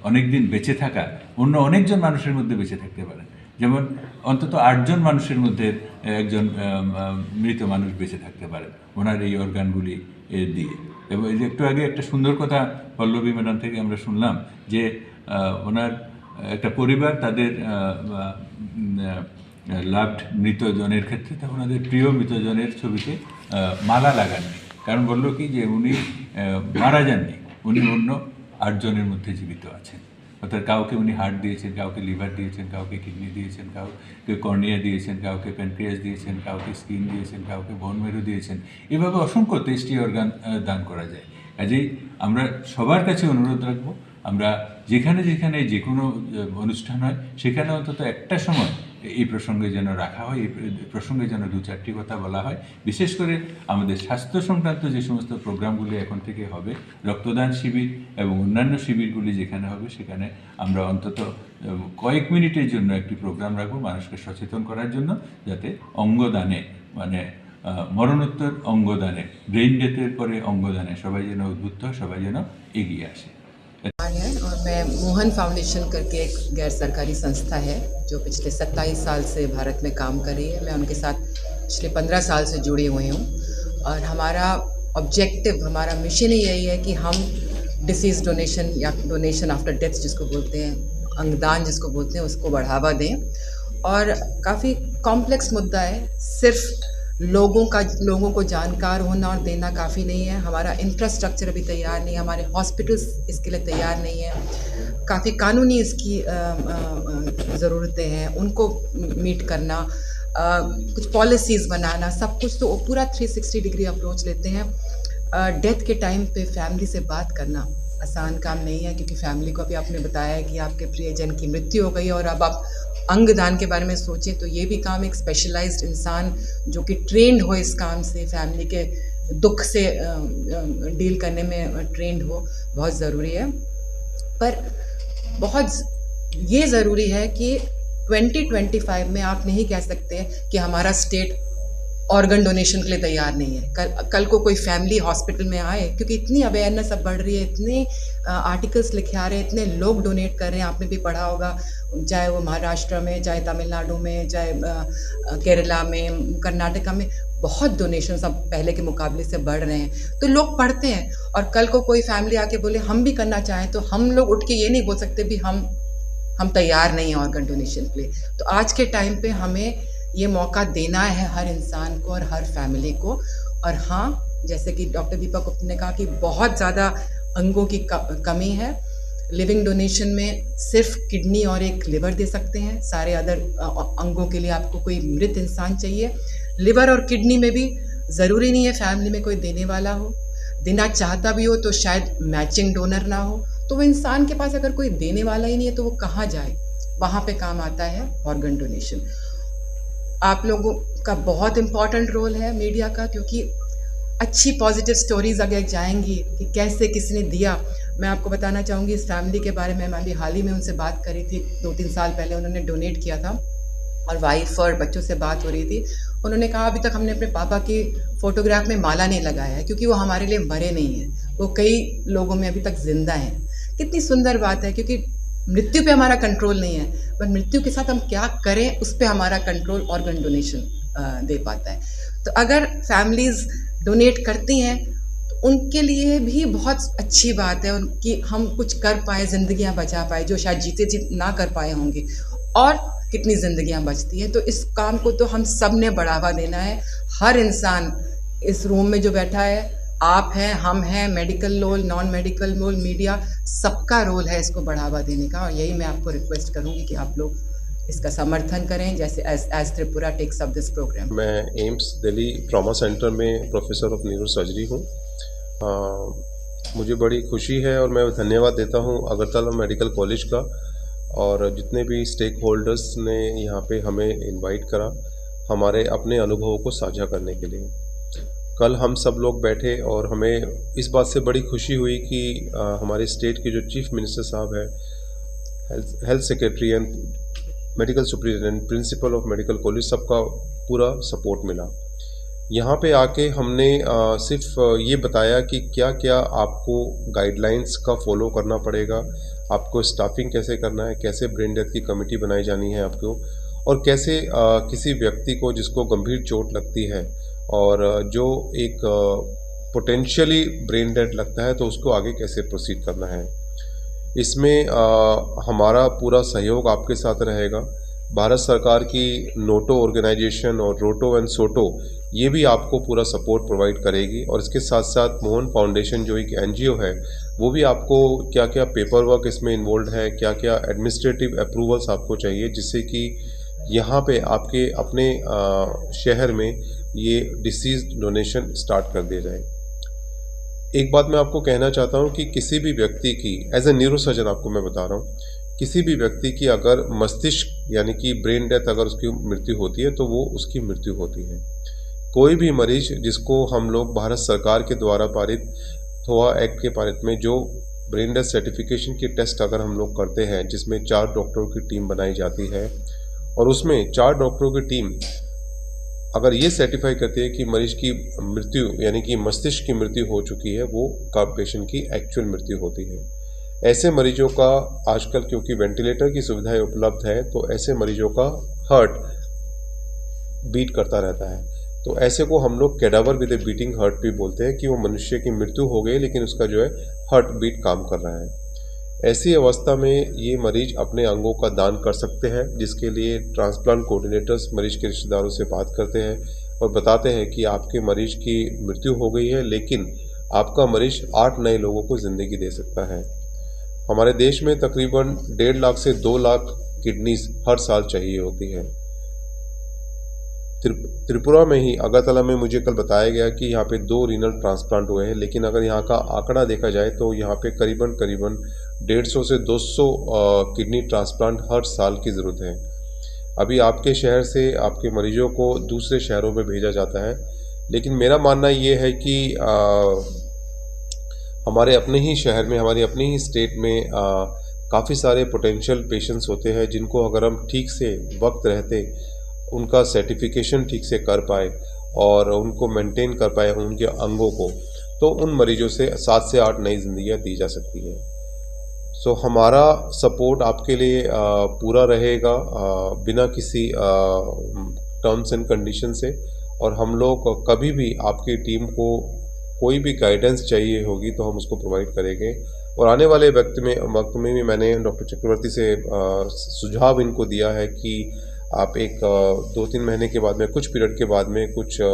অনেক দিন বেঁচে থাকা, অন্য অনেকজন মানুষের মধ্যে বেঁচে থাকতে পারেন। যেমন অন্তত আটজন মানুষের মধ্যে একজন, আহ, আহ, মৃত মানুষ বেঁচে থাকতে পারেন ওনার এই অর্গানগুলি, এ, দিয়ে। এবং এই যে একটু আগে একটা সুন্দর কথা পল্লবী ম্যাডাম থেকে আমরা শুনলাম যে, আহ, ওনার একটা পরিবার তাদের, আহ, আহ, উম, আহ, লাভড মৃতজনের ক্ষেত্রে, তা ওনাদের প্রিয় মৃতজনের ছবিতে, আহ, মালা লাগাননি। কারণ বললো কি যে উনি, আহ, মারা যাননি, উনি অন্য আটজনের মধ্যে জীবিত আছেন। অর্থাৎ কাউকে উনি হার্ট দিয়েছেন, কাউকে লিভার দিয়েছেন, কাউকে কিডনি দিয়েছেন, কাউকে কর্নিয়া দিয়েছেন, কাউকে প্যানক্রিয়াস দিয়েছেন, কাউকে স্কিন দিয়েছেন, কাউকে বোন ম্যারো দিয়েছেন। এভাবে অসংখ্য টেস্টি অর্গান, আহ, দান করা যায়। কাজেই আমরা সবার কাছে অনুরোধ রাখবো, আমরা যেখানে যেখানে যে কোনো, আহ, অনুষ্ঠান হয়, সেখানে অন্তত একটা সময় এই প্রসঙ্গে যেন রাখা হয়, এই প্র-, প্রসঙ্গে যেন দু চারটি কথা বলা হয়। বিশেষ করে আমাদের স্বাস্থ্য সংক্রান্ত যে সমস্ত প্রোগ্রামগুলি এখন থেকে হবে, রক্তদান শিবির এবং অন্যান্য শিবিরগুলি যেখানে হবে, সেখানে আমরা অন্তত, আহ, কয়েক মিনিটের জন্য একটি প্রোগ্রাম রাখবো মানুষকে সচেতন করার জন্য, যাতে অঙ্গদানে, মানে, আহ, মরণোত্তর অঙ্গদানে, ব্রেইন ডেথের পরে অঙ্গদানে সবাই যেন উদ্বুদ্ধ, সবাই যেন এগিয়ে আসে। है। और मैं मोहन फाउंडेशन करके एक गैर सरकारी संस्था है, जो पिछले सत्ताईस साल से भारत में काम कर रही है। मैं उनके साथ पिछले पन्द्रह साल से जुड़ी हुई हूँ और हमारा ऑब्जेक्टिव, हमारा मिशन ही यही है कि हम डिसीज डोनेशन या डोनेशन आफ्टर डेथ जिसको बोलते हैं, अंगदान जिसको बोलते हैं, उसको बढ़ावा दें। और काफ़ी कॉम्प्लेक्स मुद्दा है, सिर्फ लोगों का, लोगों को जानकार होना और देना काफ़ी नहीं है। हमारा इंफ्रास्ट्रक्चर अभी तैयार नहीं है, हमारे हॉस्पिटल्स इसके लिए तैयार नहीं है, काफ़ी कानूनी इसकी अ, अ, अ, ज़रूरतें हैं, उनको मीट करना, अ, कुछ पॉलिसीज़ बनाना, सब कुछ। तो वो पूरा थ्री सिक्सटी डिग्री अप्रोच लेते हैं। डेथ के टाइम पे फैमिली से बात करना आसान काम नहीं है, क्योंकि फैमिली को अभी आपने बताया है कि आपके प्रियजन की मृत्यु हो गई और अब आप अंगदान के बारे में सोचें, तो ये भी काम एक स्पेशलाइज्ड इंसान जो कि ट्रेंड हो इस काम से, फैमिली के दुख से डील करने में ट्रेंड हो, बहुत ज़रूरी है। पर बहुत ज- ये ज़रूरी है कि ट्वेंटी ट्वेंटी फ़ाइव में आप नहीं कह सकते कि हमारा स्टेट ऑर्गन डोनेशन के लिए तैयार नहीं है। कल कल को कोई फैमिली हॉस्पिटल में आए, क्योंकि इतनी अवेयरनेस अब बढ़ रही है, इतने आर्टिकल्स लिखे आ रहे हैं, इतने लोग डोनेट कर रहे हैं। आपने भी पढ़ा होगा, चाहे वो महाराष्ट्र में, चाहे तमिलनाडु में, चाहे अ, अ, केरला में, कर्नाटका में, बहुत डोनेशन अब पहले के मुकाबले से बढ़ रहे हैं। तो लोग पढ़ते हैं और कल को कोई फैमिली आके बोले हम भी करना चाहें, तो हम लोग उठ के ये नहीं बोल सकते भी हम हम तैयार नहीं हैं ऑर्गन डोनेशन के लिए। तो आज के टाइम पे हमें ये मौका देना है हर इंसान को और हर फैमिली को। और हाँ, जैसे कि डॉक्टर दीपक गुप्ता ने कहा कि बहुत ज़्यादा अंगों की क- कमी है। लिविंग डोनेशन में सिर्फ किडनी और एक लिवर दे सकते हैं, सारे अदर अंगों के लिए आपको कोई मृत इंसान चाहिए। लिवर और किडनी में भी ज़रूरी नहीं है फैमिली में कोई देने वाला हो, देना चाहता भी हो तो शायद मैचिंग डोनर ना हो। तो वो इंसान के पास अगर कोई देने वाला ही नहीं है तो वो कहाँ जाए? वहाँ पे काम आता है ऑर्गन डोनेशन। आप लोगों का बहुत इम्पॉर्टेंट रोल है मीडिया का, क्योंकि अच्छी पॉजिटिव स्टोरीज अगर जाएंगी कि कैसे किसने दिया। मैं आपको बताना चाहूँगी इस फैमिली के बारे में, मैं अभी हाल ही में उनसे बात करी थी, दो तीन साल पहले उन्होंने डोनेट किया था और वाइफ और बच्चों से बात हो रही थी। उन्होंने कहा, अभी तक हमने अपने पापा की फोटोग्राफ में माला नहीं लगाया है, क्योंकि वो हमारे लिए मरे नहीं हैं, वो कई लोगों में अभी तक जिंदा हैं। कितनी सुंदर बात है, क्योंकि मृत्यु पे हमारा कंट्रोल नहीं है, पर मृत्यु के साथ हम क्या करें, उस पे हमारा कंट्रोल ऑर्गन डोनेशन दे पाता है। तो अगर फैमिलीज डोनेट करती हैं तो उनके लिए भी बहुत अच्छी बात है उनकी, हम कुछ कर पाए, जिंदगियां बचा पाए, जो शायद जीते जी ना कर पाए होंगे, और कितनी जिंदगियां बचती हैं। तो इस काम को तो हम सब ने बढ़ावा देना है। हर इंसान इस रूम में जो बैठा है, आप हैं, हम हैं, medical role, non medical role, media, सबका रोल है इसको बढ़ावा देने का। और यही मैं आपको रिक्वेस्ट करूंगी कि आप लोग इसका समर्थन करें, जैसे as as Tripura takes up this program। मैं एम्स दिल्ली ट्रॉमा सेंटर में प्रोफेसर ऑफ न्यूरो सर्जरी हूँ। अ, मुझे बड़ी खुशी है और मैं धन्यवाद देता हूँ अगरतला मेडिकल कॉलेज का और जितने भी स्टेक होल्डर्स ने यहाँ पे हमें इनवाइट करा हमारे अपने अनुभवों को साझा करने के लिए। कल हम सब लोग बैठे और हमें इस बात से बड़ी खुशी हुई कि अ, हमारे स्टेट के जो चीफ मिनिस्टर साहब हैं, health health secretary and medical superintendent, principle of medical college, सबका पूरा सपोर्ट मिला। यहाँ पे आके हमने अ, सिर्फ अ, ये बताया कि क्या क्या आपको गाइडलाइंस का फॉलो करना पड़ेगा, आपको स्टाफिंग कैसे करना है, कैसे ब्रेन डेथ की कमेटी बनाई जानी है आपको, और कैसे अ, किसी व्यक्ति को जिसको गंभीर चोट लगती है और अ, जो एक पोटेंशियली ब्रेन डेड लगता है तो उसको आगे कैसे प्रोसीड करना है। इसमें अ, हमारा पूरा सहयोग आपके साथ रहेगा। भारत सरकार की नोटो ऑर्गेनाइजेशन और रोटो एंड सोटो, ये भी आपको पूरा सपोर्ट प्रोवाइड करेगी और इसके साथ साथ मोहन फाउंडेशन जो एक एनजीओ है, वो भी आपको क्या क्या पेपर वर्क इसमें इन्वॉल्व है, क्या क्या एडमिनिस्ट्रेटिव अप्रूवल्स आपको चाहिए, जिससे कि यहाँ पे आपके अपने अ, शहर में ये डिसीज डोनेशन स्टार्ट कर दिया जाए। एक बात मैं आपको कहना चाहता हूँ कि किसी भी व्यक्ति की, एज ए न्यूरोसर्जन आपको मैं बता रहा हूँ, किसी भी व्यक्ति की अगर मस्तिष्क यानी कि ब्रेन डेथ अगर उसकी मृत्यु होती है तो वो उसकी मृत्यु होती है। कोई भी मरीज जिसको हम लोग भारत सरकार के द्वारा पारित थोआ एक्ट के पारित में जो ब्रेन डेथ सर्टिफिकेशन की टेस्ट अगर हम लोग करते हैं, जिसमें चार डॉक्टरों की टीम बनाई जाती है और उसमें चार डॉक्टरों की टीम अगर ये सर्टिफाई करती है कि मरीज की मृत्यु, यानी कि मस्तिष्क की मृत्यु हो चुकी है, वो का पेशेंट की एक्चुअल मृत्यु होती है। ऐसे मरीजों का आजकल, क्योंकि वेंटिलेटर की सुविधाएं उपलब्ध है, तो ऐसे मरीजों का हार्ट बीट करता रहता है। तो ऐसे को हम लोग cadaver with A beating heart भी बोलते हैं, कि वो मनुष्य की मृत्यु हो गई, लेकिन उसका जो है, हार्ट बीट काम कर रहा है। ऐसी अवस्था में ये मरीज अपने अंगों का दान कर सकते हैं, जिसके लिए ट्रांसप्लांट कोऑर्डिनेटर्स मरीज के रिश्तेदारों से बात करते हैं और बताते हैं कि आपके मरीज की मृत्यु हो गई है, लेकिन आपका मरीज आठ नए लोगों को ज़िंदगी दे सकता है। हमारे देश में तकरीबन डेढ़ लाख से दो लाख किडनीज हर साल चाहिए होती है। त्रिप-, त्रिपुरा में ही, अगरतला में मुझे कल बताया गया कि यहाँ पे दो रीनल ट्रांसप्लांट हुए हैं, लेकिन अगर यहाँ का आंकड़ा देखा जाए, तो यहाँ पे करीबन, करीबन डेढ़ सौ से दो सौ, अ, किडनी ट्रांसप्लांट हर साल की ज़रूरत है। अभी आपके शहर से आपके मरीजों को दूसरे शहरों में भेजा जाता है, लेकिन मेरा मानना ये है कि, अ, हमारे अपने ही शहर में, हमारी अपनी ही स्टेट में, अ, काफ़ी सारे पोटेंशियल पेशेंट्स होते हैं, जिनको अगर हम ठीक से वक्त रहते उनका सर्टिफिकेशन ठीक से कर पाए और उनको मेंटेन कर पाए उनके अंगों को, तो उन मरीजों से सात से आठ नई ज़िंदगियां दी जा सकती हैं। सो हमारा सपोर्ट आपके लिए, अ, पूरा रहेगा, अ, बिना किसी, अ, टर्म्स एंड कंडीशन से, और हम लोग कभी भी आपकी टीम को कोई भी गाइडेंस चाहिए होगी, तो हम उसको प्रोवाइड करेंगे। और आने वाले वक्त में, वक्त में भी मैंने डॉक्टर चक्रवर्ती से, अ, सुझाव इनको दिया है कि आप एक, अ, दो तीन महीने के बाद में, कुछ पीरियड के बाद में कुछ, अ,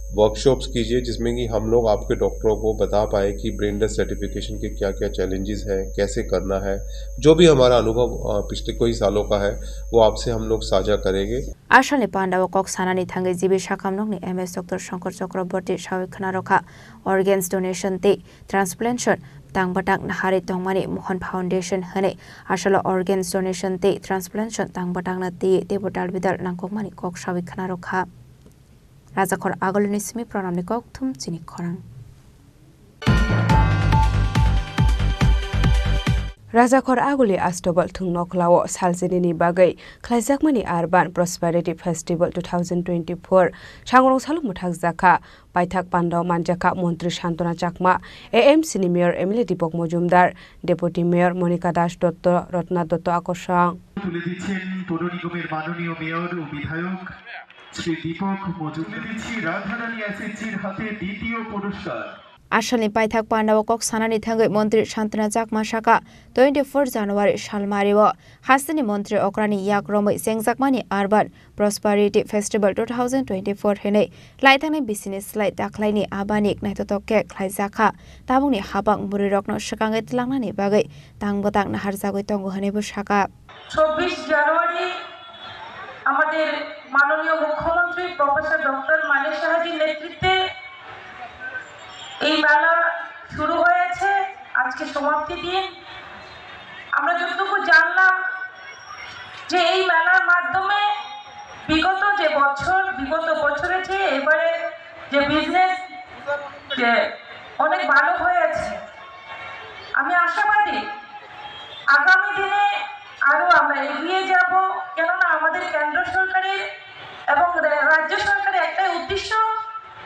वर्कशॉप्स कीजिए, जिसमें कि हम लोग आपके डॉक्टरों को बता पाए कि ब्रेन डेथ सर्टिफिकेशन के क्या-क्या चैलेंजेस हैं, कैसे करना है। जो भी हमारा अनुभव, अ, पिछले कई सालों का है, वो आपसे हम लोग साझा करेंगे। Asalni pandao kok sanani thangwi G B Sakamnokni M S Doctor Shankar Chakraborty sawi khwnarokha, organs donation tei transplantation tangbatak naharwi tongmani Mohan Foundation hwnwi asalo organs donation tei transplantation tangbatakna twiwi teibo dalbidal nangkukmani kok sawi khwnarokha. Rajakhor Agulini simi Pranamni kokthum chini khorang. Rajakhor Aguli Astobal thwng nokhlao salchinini bagwi khlaijakmani Urban Prosperity Festival two thousand twenty-four sangrong salo mwthakjakha. Paithak pandao manjakha Montri Santona Chakma, A M C ni Mayor M L A Deepak Mojumdar, Deputy Mayor Monika Das Dotto, Ratna Dotto Akosong. তুলে দিচ্ছেন পৌর নিগমের মাননীয় মেয়র ও বিধায়ক শ্রী দীপক মজুমদার। তুলে দিচ্ছি রাধারানী এসএইচজির হাতে দ্বিতীয় পুরস্কার। Asalni paithak pandao kok sanani thangwi Montri Santona Chakma sakha, twenty-four January salmario hasteni montri okrani yak romwi chengjakmani Urban Prosperity Festival two thousand twenty-four hwnwi laithangni bisini slai dakhlaini abani naithotok khe khlaijakha, tabukni habang bwrwirokno swkangwi twlangnani bagwi tangbatak naharjagwi tongo hwnwibo sakha. চব্বিশ জানুয়ারি আমাদের মাননীয় মুখ্যমন্ত্রী professor doctor মানিক সাহাজির নেতৃত্বে এই মেলা শুরু হয়েছে, আজকে সমাপ্তি দিন। আমরা যতটুকু জানলাম যে এই মেলার মাধ্যমে বিগত যে বছর, বিগত বছরের চেয়ে এবারে যে বিজনেস যে অনেক ভালো হয়েছে। আমি আশাবাদী আগামী দিনে আরো আমরা এগিয়ে যাব, কেননা আমাদের কেন্দ্র সরকারের এবং রা-, রাজ্য সরকারের একটাই উদ্দেশ্য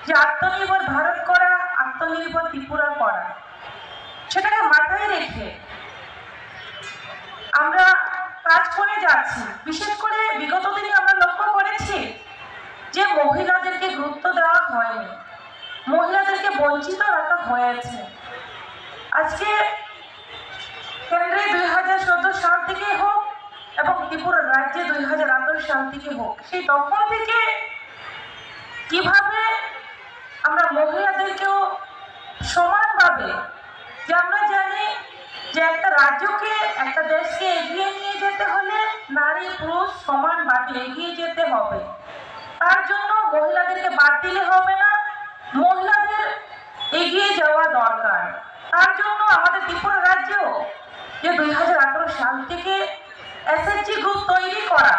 যে আত্মনির্ভর ভারত করা, আত্মনির্ভর ত্রিপুরা করা। সেটাকে মাথায় রেখে আমরা কাজ করে যাচ্ছি। বিশেষ করে বিগত দিনে আমরা লক্ষ্য করেছি যে মহিলাদেরকে গুরুত্ব দেওয়া হয়নি, মহিলাদেরকে বঞ্চিত রাখা হয়েছে। আজকে কেন্দ্রে দুই হাজার চোদ্দ সাল থেকে হোক এবং ত্রিপুরা রাজ্যে দুই হাজার আঠারো সাল থেকে হোক, সেই তখন থেকে কিভাবে আমরা মহিলাদেরকেও সমানভাবে, যে আমরা জানি যে একটা রাজ্যকে, একটা দেশকে এগিয়ে নিয়ে যেতে হলে নারী পুরুষ সমানভাবে এগিয়ে যেতে হবে। তার জন্য মহিলাদেরকে বাদ দিলে হবে না, মহিলাদের এগিয়ে যাওয়া দরকার। তার জন্য আমাদের ত্রিপুরা রাজ্যেও যে দুই হাজার আঠারো সাল থেকে এসএইচজি গ্রুপ তৈরি করা,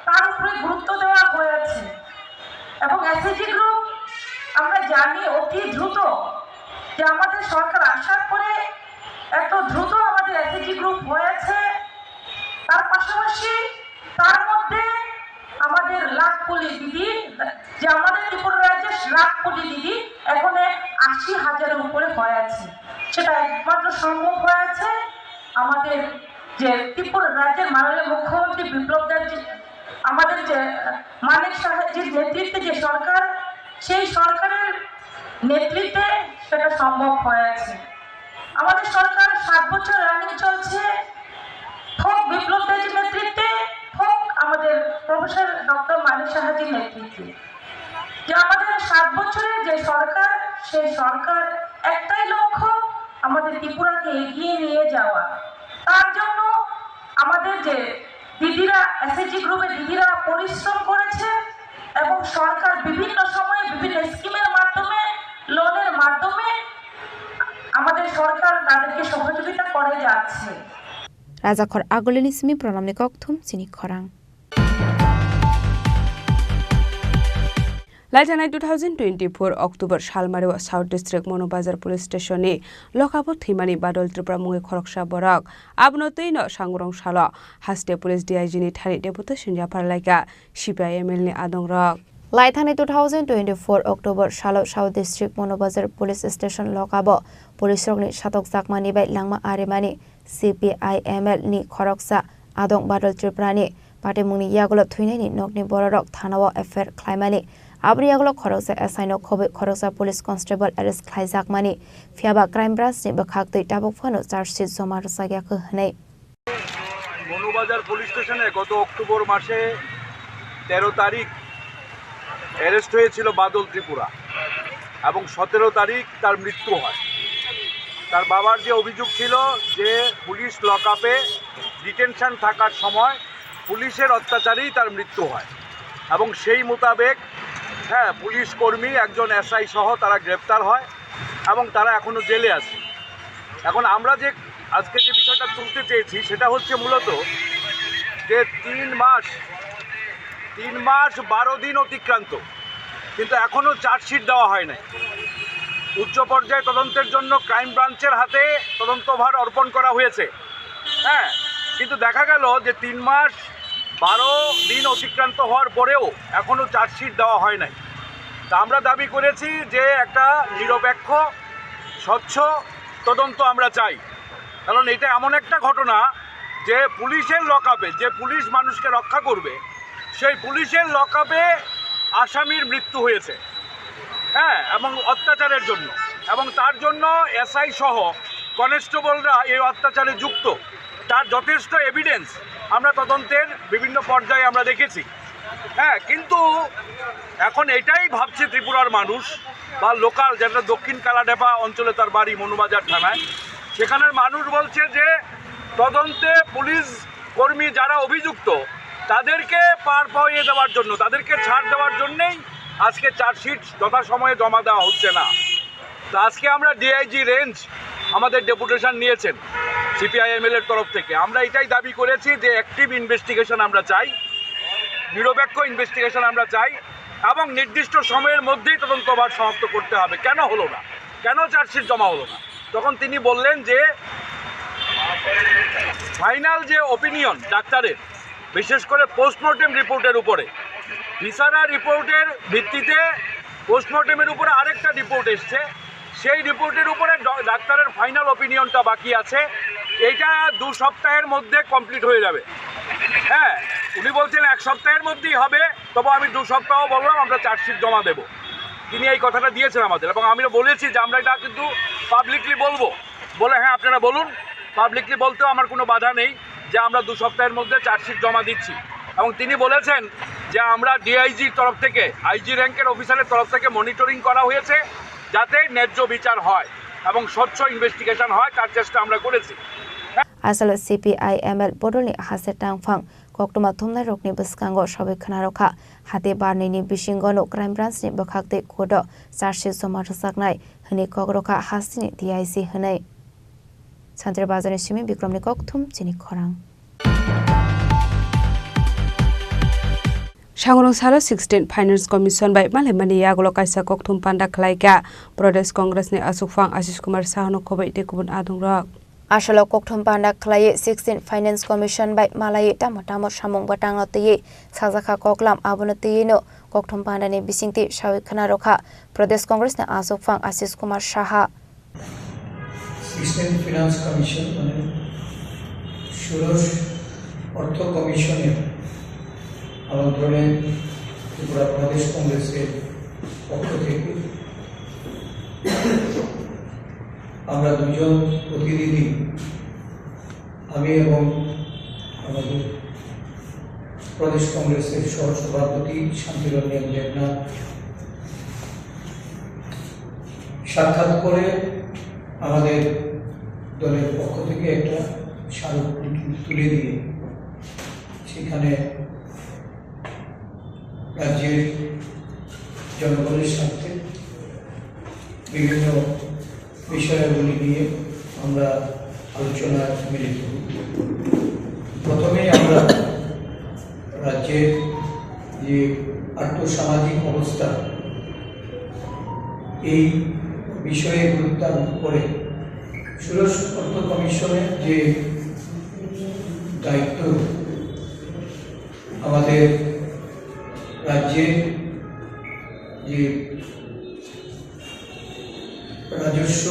তার উপরে গুরুত্ব দেওয়া হয়েছে। এবং এসএইচজি গ্রুপ আমরা জানি অতি দ্রুত, যে আমাদের সরকার আসার পরে এত দ্রুত আমাদের এসএইচজি গ্রুপ হয়েছে, তার পাশাপাশি তার মধ্যে আমাদের লাখ কোটি দিদি, যে আমাদের ত্রিপুরা রাজ্যে লাখ কোটি দিদি এখন আশি হাজারের উপরে হয়ে আছে। সেটা একমাত্র সম্ভব হয়েছে আমাদের যে ত্রিপুরা রাজ্যের মাননীয় মুখ্যমন্ত্রী বিপ্লব দেব যে, আমাদের যে, আহ, মানিক সাহাজির নেতৃত্বে যে সরকার, সেই সরকারের নেতৃত্বে সেটা সম্ভব হয়েছে। আমাদের সরকার সাত বছর রানিং চলছে, হোক বিপ্লব দেবের নেতৃত্বে, হোক আমাদের প্রফেসর ডক্টর মানিক সাহাজির নেতৃত্বে, যে আমাদের সাত বছরের যে সরকার, সেই সরকার একটাই লক্ষ্য, আমাদের ত্রিপুরাকে এগিয়ে নিয়ে যাওয়া। তার জন্য আমাদের যে দিদিরা, এসএইচজি গ্রুপের দিদিরা পরিশ্রম করেছে এবং সরকার বিভিন্ন সময়ে বিভিন্ন স্কিমের মাধ্যমে, লোনের মাধ্যমে আমাদের সরকার তাদেরকে সহযোগিতা করে যাচ্ছে। Rajakhor Agulini simi pranamni kokthum chini khorang. Laithanai two thousand twenty-four October salmario South District Monobazar Police Station ni lokabo thwimani Badol Tripura mungwi khoroksa borok. Abono twino sangrong salo haste police D I G ni thani deputation yaphar laika C P I M L ni adongrok. Laithani two thousand twenty-four October salo South District Monobazar Police Station lokabo police rokni satokjakmani bai langma arimani C P I M L ni khoroksa adong Badol Tripura ni patimungni yagulo thwinaini nokni bororok thanao F I R khlaimani. Aboni yagulo khoroksa S I no khobwi khoroksa police constable arrest khlaijakmani. Phiyaba crime branch ni bwkhaktwi tabuk phano charge sheet joma rwchak yakho hwnwi. Manubazar police স্টেশনে গত অক্টোবর মাসে তেরো তারিখ অ্যারেস্ট হয়েছিল বাদল ত্রিপুরা এবং সতেরো তারিখ তার মৃত্যু হয়। তার বাবার যে অভিযোগ ছিল যে পুলিশ লকআপে ডিটেনশন থাকার সময় পুলিশের অত্যাচারেই তার মৃত্যু হয় এবং সেই মোতাবেক, হ্যাঁ, পুলিশ কর্মী একজন এসআই সহ তারা গ্রেপ্তার হয় এবং তারা এখনো জেলে আছে। এখন আমরা যে আজকে যে বিষয়টা তুলতে চেয়েছি সেটা হচ্ছে মূলত যে তিন মাস, তিন মাস বারো দিন অতিক্রান্ত, কিন্তু এখনো চার্জশিট দেওয়া হয় নাই। উচ্চ পর্যায়ে তদন্তের জন্য ক্রাইম ব্রাঞ্চের হাতে তদন্তভার অর্পণ করা হয়েছে, হ্যাঁ, কিন্তু দেখা গেল যে তিন মাস বারো দিন অতিক্রান্ত হওয়ার পরেও এখনো চার্জশিট দেওয়া হয় নাই। তা আমরা দাবি করেছি যে একটা নিরপেক্ষ, স্বচ্ছ তদন্ত আমরা চাই, কারণ এটা এমন একটা ঘটনা যে পুলিশের লকআপে, যে পুলিশ মানুষকে রক্ষা করবে, সেই পুলিশের লকআপে আসামির মৃত্যু হয়েছে, হ্যাঁ, এবং অত্যাচারের জন্য, এবং তার জন্য এসআই সহ কনস্টেবলরা এই অত্যাচারে যুক্ত, তার যথেষ্ট এভিডেন্স আমরা তদন্তের বিভিন্ন পর্যায়ে আমরা দেখেছি। হ্যাঁ, কিন্তু এখন এটাই ভাবছে ত্রিপুরার মানুষ বা লোকাল, যেটা দক্ষিণ কালাডেপা অঞ্চলে তার বাড়ি, মনুবাজার থানায়, সেখানের মানুষ বলছে যে তদন্তে পুলিশ কর্মী যারা অভিযুক্ত, তাদেরকে পার পাইয়ে দেওয়ার জন্য, তাদেরকে ছাড় দেওয়ার জন্যই আজকে চার্জশিট যথাসময়ে জমা দেওয়া হচ্ছে না। তো আজকে আমরা ডিআইজি রেঞ্জ আমাদের ডেপুটেশন নিয়েছেন সিপিআইএমএল এর তরফ থেকে। আমরা এটাই দাবি করেছি যে অ্যাক্টিভ ইনভেস্টিগেশন আমরা চাই, নিরপেক্ষ ইনভেস্টিগেশন আমরা চাই এবং নির্দিষ্ট সময়ের মধ্যেই তদন্তভার সমাপ্ত করতে হবে। কেন হলো না, কেন চার্জশিট জমা হলো না? তখন তিনি বললেন যে ফাইনাল যে ওপিনিয়ন ডাক্তারের, বিশেষ করে পোস্টমর্টেম রিপোর্টের উপরে, ভিসারা রিপোর্টের ভিত্তিতে পোস্টমর্টেমের উপরে আরেকটা রিপোর্ট এসছে, সেই রিপোর্টের উপরে ড-, ডাক্তারের ফাইনাল ওপিনিয়নটা বাকি আছে। এইটা দু সপ্তাহের মধ্যে কমপ্লিট হয়ে যাবে। হ্যাঁ, উনি বলছেন এক সপ্তাহের মধ্যেই হবে, তবে আমি দু সপ্তাহ বললাম, আমরা চার্জশিট জমা দেব। তিনি এই কথাটা দিয়েছেন আমাদের, এবং আমরা বলেছি যে আমরা এটা কিন্তু পাবলিকলি বলবো। বলে, "হ্যাঁ, আপনারা বলুন।" পাবলিকলি বলতেও আমার কোনো বাধা নেই যে আমরা দু সপ্তাহের মধ্যে চার্জশিট জমা দিচ্ছি। এবং তিনি বলেছেন যে আমরা ডিআইজির তরফ থেকে, আইজি র্যাঙ্কের অফিসারের তরফ থেকে মনিটরিং করা হয়েছে, যাতে ন্যায্য বিচার হয় এবং স্বচ্ছ ইনভেস্টিগেশন হয়, তার চেষ্টা আমরা করেছি। Asalo C P I M L bodolni haste tangphang koktwma thumnairokni bwskango sabwi khwnarokha, hati barnini bisingono crime branchni bwkhaktwi courto charge sheet joma rwchaknai hwnwi kok rwkha hasteni D I C hwnwi. Santri Bazarni simi Bikromni kokthum chini khorang. Sangrong salo sixteen Finance Commission bai malaimani yagulo kaisa kokthum panda khlaikha. Pradesh Congress ni asukphang Ashish Kumar Saha no khoboi tei kubun adongrok. Asalo kokthum panda khlaiwi sixteen Finance Commission bai malaiwi tamo tamo samung bwtangno twiwi sajakha koklam, abono twiwino kokthum pandani bisingtwi sawi khna rwkha Pradesh Congress ni achukphang Ashish Kumar Saha. Sixteen finance commission মানে ষোড়শ অর্থ কমিশনের আমন্ত্রণে ত্রিপুরা প্রদেশ কংগ্রেসের পক্ষ থেকে আমরা দুজন প্রতিনিধি, আমি এবং আমাদের প্রদেশ কংগ্রেসের সহ সভাপতি শান্তিরঞ্জন দেবনাথ সাক্ষাৎ করে আমাদের দলের পক্ষ থেকে একটা স্মারকলিপি তুলে দিয়ে সেখানে রাজ্যের জনগণের স্বার্থে বিভিন্ন বিষয়াবলী নিয়ে আমরা আলোচনায় মিলিত হই। প্রথমেই আমরা রাজ্যের যে আর্থসামাজিক অবস্থা, এই বিষয়ে গুরুত্ব আরোপ করে ষোড়শ অর্থ কমিশনের যে দায়িত্ব আমাদের রাজ্যে যে রাজস্ব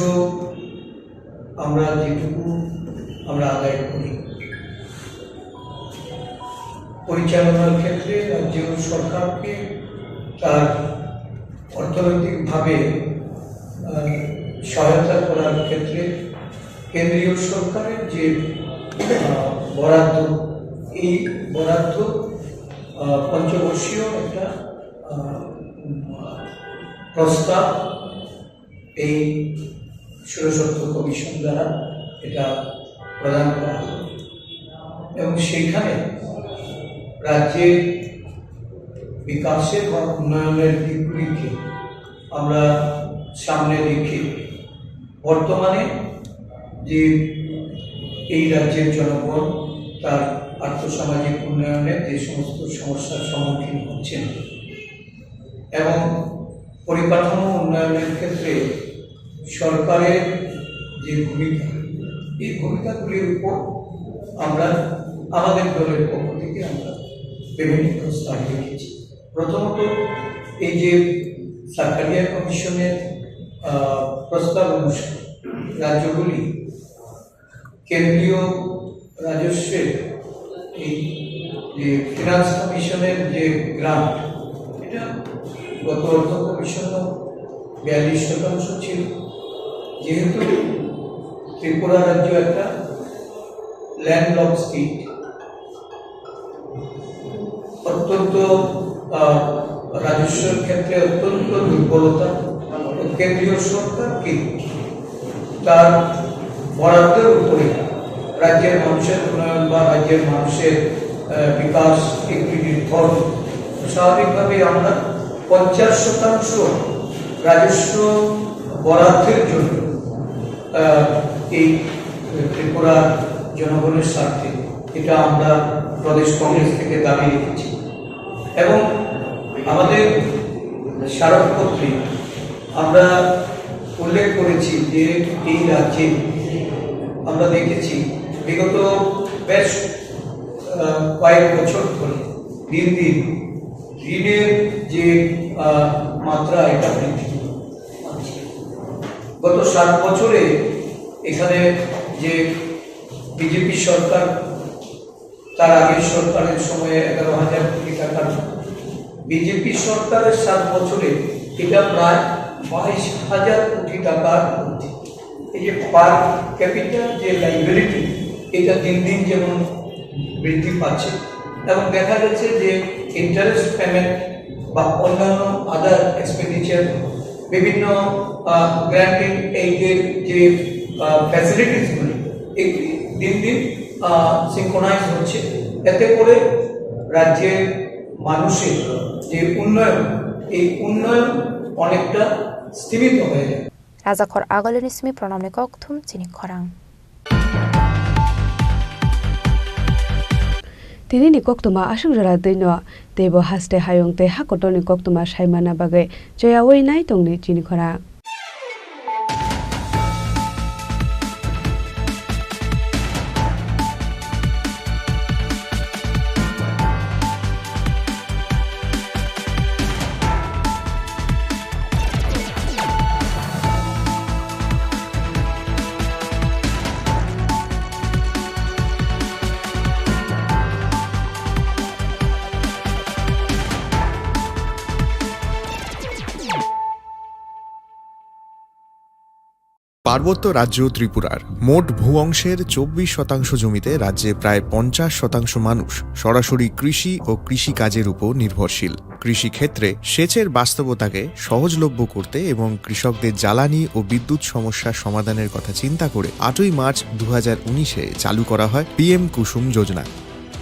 আমরা যেটুকু আমরা আদায় করি, পরিচালনার ক্ষেত্রে রাজ্য সরকারকে তার অর্থনৈতিকভাবে, আহ, সহায়তা করার ক্ষেত্রে কেন্দ্রীয় সরকারের যে, আহ, বরাদ্দ, এই বরাদ্দ, আহ, পঞ্চবর্ষীয় একটা, আহ, উম, প্রস্তাব এই ষোড়শ অর্থ কমিশন দ্বারা এটা প্রদান করা হয় এবং সেইখানে রাজ্যের বিকাশের বা উন্নয়নের দিকগুলিকে আমরা সামনে রেখে বর্তমানে যে এই রাজ্যের জনগণ তার আর্থসামাজিক উন্নয়নে যে সমস্ত সমস্যার সম্মুখীন হচ্ছেন এবং পরিকাঠামো উন্নয়নের ক্ষেত্রে সরকারের যে ভূমিকা, এই ভূমিকাগুলির উপর আমরা আমাদের দলের পক্ষ থেকে আমরা বিভিন্ন প্রস্তাব রেখেছি। প্রথমত, এই যে সার্কারিয়া কমিশনের, আহ, প্রস্তাব অনুসারে রাজ্যগুলি কেন্দ্রীয় রাজস্বের এই যে ফিনান্স কমিশনের যে গ্রান্ট, এটা গত অর্থ কমিশনও বিয়াল্লিশ শতাংশ ছিল। যেহেতু ত্রিপুরা রাজ্য একটা ল্যান্ডলক স্টেট, অত্যন্ত, আহ, রাজস্বের ক্ষেত্রে অত্যন্ত দুর্বলতা। কেন্দ্রীয় সরকারকে তার বরাদ্দের উপরে রাজ্যের মানুষের উন্নয়ন বা রাজ্যের মানুষের, আহ, বিকাশ এগুলি নির্ভর। স্বাভাবিকভাবেই আমরা পঞ্চাশ শতাংশ রাজস্ব বরাদ্দের জন্য, আহ, এই ত্রিপুরার জনগণের স্বার্থে এটা আমরা প্রদেশ কংগ্রেস থেকে দাবি রেখেছি এবং আমাদের স্মারকপত্রে আমরা উল্লেখ করেছি যে এই রাজ্যে আমরা দেখেছি বিগত বেশ, আহ, কয়েক বছর ধরে দিন দিন ঋণের যে, আহ, মাত্রা, এটা বৃদ্ধি পাচ্ছে। গত সাত বছরে এখানে যে বিজেপি সরকার, তার আগের সরকারের সময়ে এগারো হাজার কোটি টাকার, বিজেপি সরকারের সাত বছরে এটা প্রায় বাইশ হাজার কোটি টাকার ঊর্ধ্বে। এই যে পার ক্যাপিটা যে লাইবিলিটি, এটা দিন দিন যেমন বৃদ্ধি পাচ্ছে এবং দেখা যাচ্ছে যে ইন্টারেস্ট পেমেন্ট বা অন্যান্য আদার এক্সপেন্ডিচার, বিভিন্ন, আহ, গ্র্যান্টিং এইডের যে, আহ, ফ্যাসিলিটিসগুলি, এগুলি দিন দিন, আহ, সিঙ্ক্রোনাইজ হচ্ছে। এতে করে রাজ্যের মানুষের যে উন্নয়ন, এই উন্নয়ন অনেকটা স্তীমিত হয়ে যায়। Rajakhor Agolini simi pranamni kokthum chini khorang. Tini ni koktwma aswk jora twi no, teibo haste hayung tei ha kotor ni koktwma sai manna bagwi choyaui nai tongni chini khorang. পার্বত্য রাজ্য ত্রিপুরার মোট ভূ অংশের চব্বিশ শতাংশ জমিতে রাজ্যে প্রায় পঞ্চাশ শতাংশ মানুষ সরাসরি কৃষি ও কৃষিকাজের উপর নির্ভরশীল। কৃষিক্ষেত্রে সেচের বাস্তবতাকে সহজলভ্য করতে এবং কৃষকদের জ্বালানি ও বিদ্যুৎ সমস্যা সমাধানের কথা চিন্তা করে আটই মার্চ দু হাজার উনিশে চালু করা হয় পিএম কুসুম যোজনা,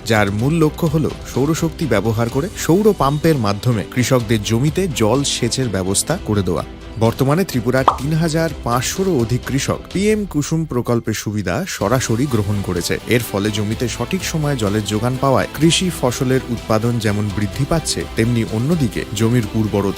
যার মূল লক্ষ্য হল সৌরশক্তি ব্যবহার করে সৌর পাম্পের মাধ্যমে কৃষকদের জমিতে জল সেচের ব্যবস্থা করে দেওয়া। বর্তমানে ত্রিপুরার তিন হাজার পাঁচশোরও অধিক কৃষক পিএম কুসুম প্রকল্পের সুবিধা সরাসরি গ্রহণ করেছে। এর ফলে জমিতে সঠিক সময়ে জলের যোগান পাওয়ায় কৃষি ফসলের উৎপাদন যেমন বৃদ্ধি পাচ্ছে, তেমনি অন্যদিকে জমির উর্বরতা